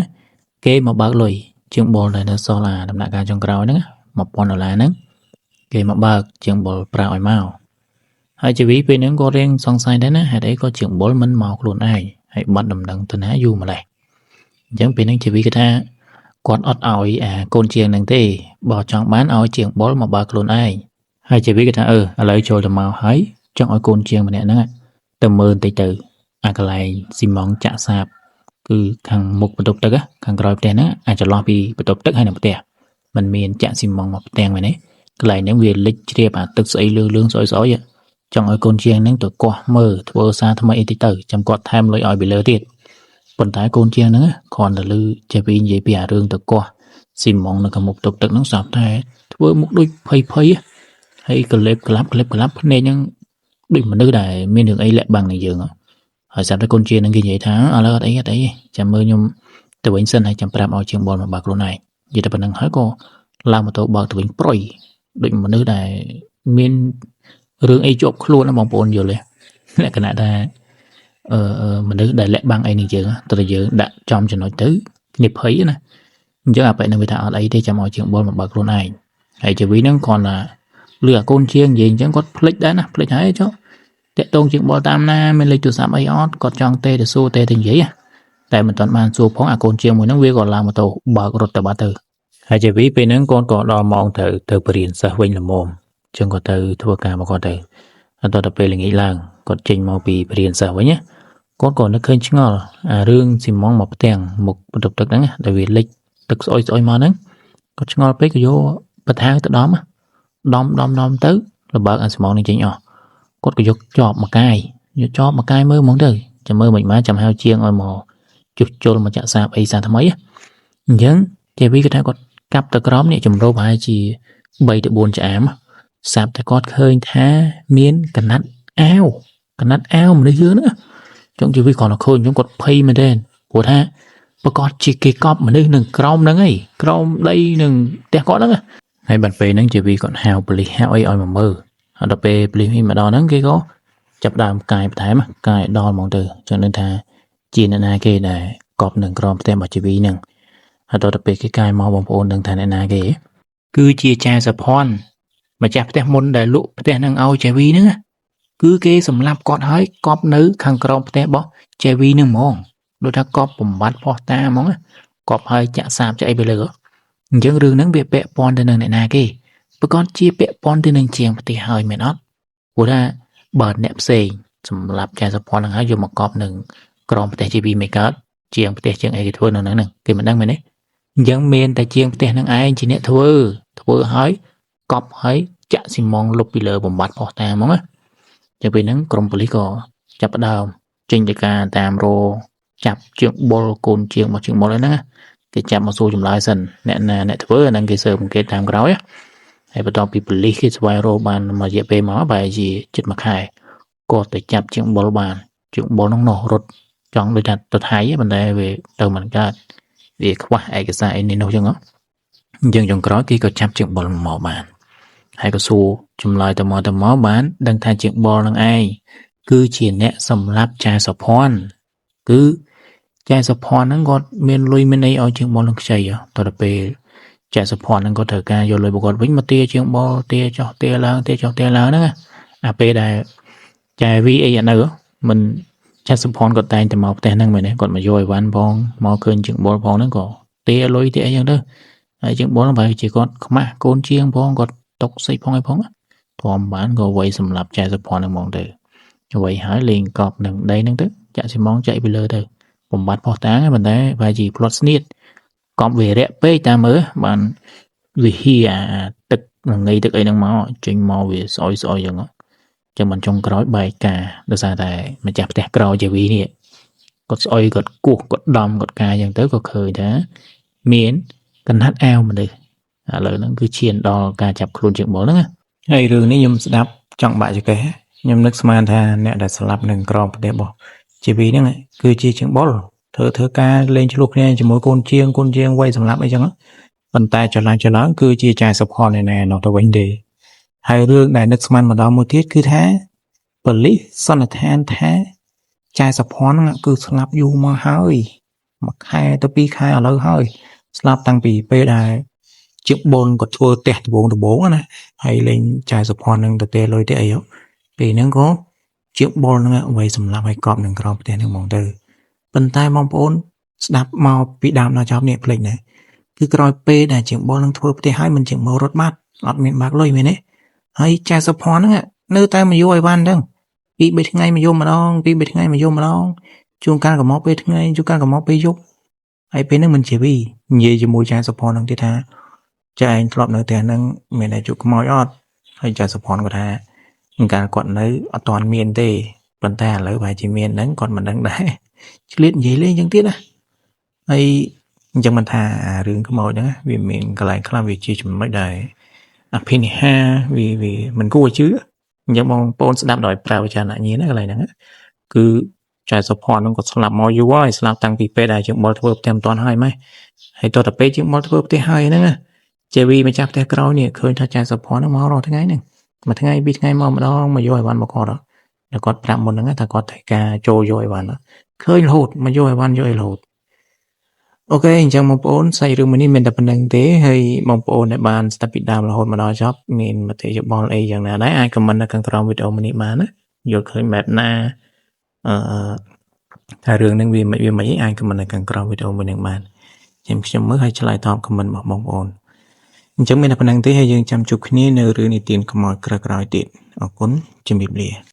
[SPEAKER 1] គេមកបើកលុយជាងបុលដែលនៅសល់អាដំណាក់កាលចុងក្រោយហ្នឹង1000ដុល្លារហ្នឹងគេមកបើកជាងបុលប្រាក់ឲ្យមកហើយជីវីពេលហ្នឹងក៏រៀងសង្ស័យដែរណាហេតុអីក៏ជាងបុលមិនមកខ្លួនឯងហើយបាត់ដំណឹងទៅណាយូរម្លេះអញ្ចឹងពេលហ្នឹងជីវីគាត់ថាគាត់អត់ឲ្យអាកូនជាងហ្នឹងទេបើចង់បានឲ្យជាងបុលមកបើកខ្លួនឯងហើយជីវីគាត់ថាអឺឥឡូវចូលទៅមកហើយចង់ឲ្យកូនជាងម្នាក់ហ្នឹងទៅមើលបន្តិចទៅអាកន្លែងស៊ីម៉ងចាក់សាបគឺខាងមុខបន្ទប់ទឹកខាងក្រោយផ្ទះហ្នឹងអាចចន្លោះពីបន្ទប់ទឹកហើយនឹងផ្ទះมันមានចាក់ស៊ីម៉ងមកផ្ទាំងមែនទេកន្លែងហ្នឹងវាលិចជ្រាបអាទឹកស្អីលឿងលឿងស្អុយស្អុយចង់ឲ្យកូនជាងហ្នឹងទៅកោះមើលធ្វើសារថ្មីអីតិចទៅចាំគាត់ថែមលុយឲ្យពីលើទៀតប៉ុន្តែកូនជាងហ្នឹងគ្រាន់តែលឺចេះពីនិយាយពីអារឿងទៅកោះស៊ីម៉ងនៅខាងមុខបន្ទប់ទឹកហ្នឹងស្រាប់តែធ្វើមុខដូចភ័យភ័យហើយកលេបក្លាប់ក្លេបក្លាប់ភ្នែកហ្នឹងដូចមនុស្សដែលមានរឿងអីលាក់បាំងនឹងយើងហើយស្រាប់តែកូនជាងហ្នឹងគេនិយាយថាឥឡូវអត់អីអត់អីចាំមើលខ្ញុំទៅវិញសិនហើយចាំប្រាប់ឲ្យជាងបលមកបើកខ្លួនឯងនិយាយតែប៉ុណ្្នឹងហើយក៏ឡើងម៉ូតូបើកទៅវិញប្រុយដូចមនុស្សដែលមានរឿងអីជាប់ខ្លួនណាបងប្អូនយល់ទេលក្ខណៈថាអឺមនុស្សដែលលាក់បាំងអីនឹងយើងតើយើងដាក់ចំចំណុចទៅគ្នាភ័យណាអញ្ចឹងអាប៉ែនឹងវាថាអត់អីទេចាំឲ្យជាងបលមកបើកខ្លួនឯងហើយជីវីហ្នឹងគ្រាន់តែលឺអាកូនជាងនិយាយអញ្ចឹងគាត់ភ្លេចដែរណាភ្លេចហើយចុះ តាក់ទងជាងបុលតាមណាមានលេខទូរស័ព្ទអីអត់គាត់ចង់ទេទៅសួរទេទៅនិយាយតែមិនទាន់បានសួរផងអាកូនជាងមួយហ្នឹងវាក៏ឡើងម៉ូតូបើករត់ទៅបាត់ទៅហើយជាវីពេលហ្នឹងកូនក៏ដល់ម៉ោងត្រូវទៅបរៀនសិស្សវិញល្មមអញ្ចឹងក៏ទៅធ្វើការមកគាត់ទៅហើយដល់ទៅពេលល្ងាចឡើងគាត់ចេញមកពីបរៀនសិស្សវិញណាគាត់ក៏នឹកឃើញឆ្ងល់អារឿងស៊ីម៉ងមកផ្ទាំងមុខបន្ទប់ទឹកហ្នឹងដែលវាលិចទឹកស្អុយស្អុយមកហ្នឹងគាត់ឆ្ងល់ពេកក៏យកបថាទៅដំដំដំដំទៅលបើកអាស៊ីម៉ងនេះចេញអស់គាត់ក៏យកចបមកកាយយកចបមកកាយមើលហ្មងទៅចាំមើលមិនមកចាំហៅជាងឲ្យមកជួសជុលមកចាក់សាបអីសាថ្មីអញ្ចឹងជាវីគាត់ថាគាត់កាប់ទៅក្រោមនេះចម្រូវប្រហែលជា3ទៅ4ចាមសាបតែគាត់ឃើញថាមានកណាត់អាវកណាត់អាវមនុស្សយើងហ្នឹងចុងជីវិតគាត់ឃើញអញ្ចឹងគាត់ភ័យមែនទែនព្រោះថាប្រកាសជាគេកប់មនុស្សនឹងក្រោមហ្នឹងឯងក្រោមដីនឹងផ្ទះគាត់ហ្នឹងហើយបានពេលហ្នឹងជីវិតគាត់ហៅប៉ូលីសហៅអីឲ្យមកមើលហើយដល់ពេលប៉ូលីសនេះមកដល់ហ្នឹងគេក៏ចាប់ដើមកាយបន្ថែមកាយដល់ហ្មងទៅចឹងនឹងថាជាអ្នកណាគេដែលកប់នឹងក្រោមផ្ទះរបស់ជីវីហ្នឹងហើយដល់ទៅពេលគេកាយមកបងប្អូនដឹងថាអ្នកណាគេគឺជាចែសុភ័ណ្ឌម្ចាស់ផ្ទះមុនដែលលក់ផ្ទះហ្នឹងឲ្យជីវីហ្នឹងគឺគេសម្លាប់គាត់ហើយកប់នៅខាងក្រោមផ្ទះរបស់ជេវីនឹងហ្មងដូចថាកប់បំបត្តិផោះតាហ្មងកប់ហើយចាក់សាបចាក់អីទៅលើអញ្ចឹងរឿងហ្នឹងវាពាក់ព័ន្ធទៅនឹងអ្នកណាគេប្រកាសជាពាក់ព័ន្ធទៅនឹងជាងផ្ទះហើយមែនអត់ព្រោះថាបើអ្នកផ្សេងសម្រាប់ចែសុភ័ណ្ឌហ្នឹងហើយយកមកកប់នឹងក្រោមផ្ទះជេវីមិនកើតជាងផ្ទះជាងអីគេធ្វើនៅហ្នឹងគេមិនដឹងមែនទេអញ្ចឹងមានតែជាងផ្ទះហ្នឹងឯងជាអ្នកធ្វើធ្វើហើយកប់ហើយចាក់ស៊ីម៉ងលុបពីលើបំបត្តិផោះតាហ្មងណាចាំពេលហ្នឹងក្រុមប៉ូលីសក៏ចាប់ផ្ដើមចេញទៅការតាមរចាប់ជាងបុលកូនជាងមកជាងបុលហ្នឹងគេចាប់មកសួរចម្លើយសិនអ្នកណាអ្នកធ្វើអាហ្នឹងគេស៊ើបអង្កេតតាមក្រោយហើយបន្ទាប់ពីប៉ូលីសគេស្វែងរកបានមួយរយៈពេលមកប្រហែលជាជិតមួយខែក៏ទៅចាប់ជាងបុលបានជាងបុលហ្នឹងនោះរត់ចង់ដូចថាទៅថៃប៉ុន្តែវាទៅមិនកើតវាខ្វះឯកសារអីនេះនោះចឹងអញ្ចឹងចុងក្រោយគេក៏ចាប់ជាងបុលមកបានហើយក៏សួរចម្លើយទៅមកទៅមកបានដឹងថាជាងបុលនឹងឯងគឺជាអ្នកសម្លាប់ចែសុភ័ណ្ឌគឺចែសុភ័ណ្ឌហ្នឹងគាត់មានលុយមានអីឲ្យជាងបុលនឹងខ្ចីតទៅពេលចែសុភ័ណ្ឌហ្នឹងគាត់ត្រូវការយកលុយរបស់គាត់វិញមកទាជាងបុលទាចុះទាឡើងទាចុះទាឡើងហ្នឹងអាពេលដែលចែវីអីអត់នៅមិនចែសុភ័ណ្ឌគាត់តែងតែមកផ្ទះហ្នឹងមែនទេគាត់មកយកអីវ៉ាន់ផងមកឃើញជាងបុលផងហ្នឹងក៏ទាលុយទាអីចឹងទៅហើយជាងបុលហ្នឹងប្រហែលជាគាត់ខ្មាស់កូនជាងផងគាត់តុកសិចផងអីផងធំបានក៏វ័យសម្រាប់ចែសុភ័ណ្ឌហ្នឹងហ្មងទៅវ័យហើយលេងកប់នឹងដីហ្នឹងទៅចាក់ស៊ីម៉ងចាក់ពីលើទៅបំបត្តិផោះតាងប៉ុន្តែប្រហែលជាផ្លត់ស្នៀតកប់វារៈពេកតាមមើលបានវាហៀអាទឹកងៃទឹកអីហ្នឹងមកចេញមកវាស្អុយស្អុយចឹងចឹងមិនចុងក្រោយបែកការដោយសារតែម្ចាស់ផ្ទះក្រោយជាវីនេះគាត់ស្អុយគាត់គោះគាត់ដំគាត់កាយចឹងទៅក៏ឃើញថាមានកណាត់អាវមនុស្សឥឡូវហ្នឹងគឺឈានដល់ការចាប់ខ្លួនជាងបុលហ្នឹងហើយរឿងនេះខ្ញុំស្ដាប់ចង់បាក់ចកេះខ្ញុំនឹកស្មានថាអ្នកដែលស្លាប់នឹងក្រមប្រទេសរបស់ជីវីហ្នឹងគឺជាជាងបុលធ្វើការលេងឆ្លោះគ្នាជាមួយកូនជាងកូនជាងវ័យសម្លាប់អីចឹងប៉ុន្តែចឡើងចឡើងគឺជាចែសុផលណែណែនោះទៅវិញទេហើយរឿងដែលនឹកស្មានមកដល់មួយទៀតគឺថាប៉ូលីសសន្និដ្ឋានថាចែសុផលហ្នឹងគឺស្លាប់យូរមកហើយមួយខែទៅពីរខែឥឡូវហើយស្លាប់តាំងពីពេលដែលជាបុនគាត់ធ្វើផ្ទះដំបងដំបងណាហើយលេងចែសុភ័ណ្ឌនឹងទៅទេលុយទេអីពេលហ្នឹងក៏ជាបុលហ្នឹងអ្វីសម្លាប់ឲ្យកប់នឹងក្រោមផ្ទះហ្នឹងហ្មងទៅប៉ុន្តែបងប្អូនស្ដាប់មកពីដើមដល់ចប់នេះភ្លេចណាគឺក្រោយពេលដែលជាងបុលនឹងធ្វើផ្ទះហើយមិនជាងមករត់បាត់អត់មានបាក់លុយមែនទេហើយចែសុភ័ណ្ឌហ្នឹងនៅតែមកយកឲ្យបានហ្នឹងពី3ថ្ងៃមកយកម្ដងពី3ថ្ងៃមកយកម្ដងជួនកាលក៏មកពេលថ្ងៃជួនកាលក៏មកពេលយប់ហើយពេលហ្នឹងមិនជាវីនិយាយជាមួយចែសុភ័ណ្ឌហ្នឹងទៀតថាចែឯងធ្លាប់នៅផ្ទះហ្នឹងមានតែជួបខ្មោចអត់ហើយចែសុភ័ណ្ឌគាត់ថាកាលគាត់នៅអត់ទាន់មានទេប៉ុន្តែឥឡូវប្រហែលជាមានហ្នឹងគាត់មិនដឹងដែរឆ្លៀតនិយាយលេងចឹងទៀតណាហើយអញ្ចឹងមិនថារឿងខ្មោចហ្នឹងវាមានកន្លែងខ្លះវាជាចំណុចដែលអភិនិហាវាមិនគួរឲ្យជឿអញ្ចឹងបងប្អូនស្ដាប់ដោយប្រើវិចារណញ្ញាណណាកន្លែងហ្នឹងគឺចែសុភ័ណ្ឌហ្នឹងគាត់ស្លាប់មកយូរហើយស្លាប់តាំងពីពេលដែលជាងបុលធ្វើផ្ទះមិនទាន់ហើយម៉េះហើយតទៅពេលជាងបុលធ្វើផ្ទះហើយហ្នឹងណាជេវីម្ចាស់ផ្ទះក្រោយនេះឃើញថាចែសុភ័ណ្ឌហ្នឹងមករាល់ថ្ងៃហ្នឹងមួយថ្ងៃពីរថ្ងៃមកម្ដងមកយកអីវ៉ាន់មកគាត់តែគាត់ប្រាប់មុនហ្នឹងថាគាត់ត្រូវការចូលយកអីវ៉ាន់ឃើញរហូតមកយកអីវ៉ាន់យកអីរហូតអូខេអញ្ចឹងបងប្អូនសាច់រឿងមួយនេះមានតែប៉ុណ្្នឹងទេហើយបងប្អូនដែលបានស្ដាប់ពីដើមរហូតមកដល់ចប់មានមតិយោបល់អីយ៉ាងណាដែរអាច comment នៅខាងក្រោមវីដេអូមួយនេះបានណា យល់ឃើញបែបណាអឺថារឿងហ្នឹងវាមិនវាមិនអាច comment នៅខាងក្រោមវីដេអូមួយហ្នឹងបានខ្ញុំខ្ញុំមើលហើយឆ្លើយតប comment របស់បងប្អូនអញ្ចឹងមានតែប៉ុណ្្នឹងទេហើយយើងចាំជួបគ្នានៅរឿងនិទានខ្មោចក្រោយៗទៀតអរគុណជំរាបលា។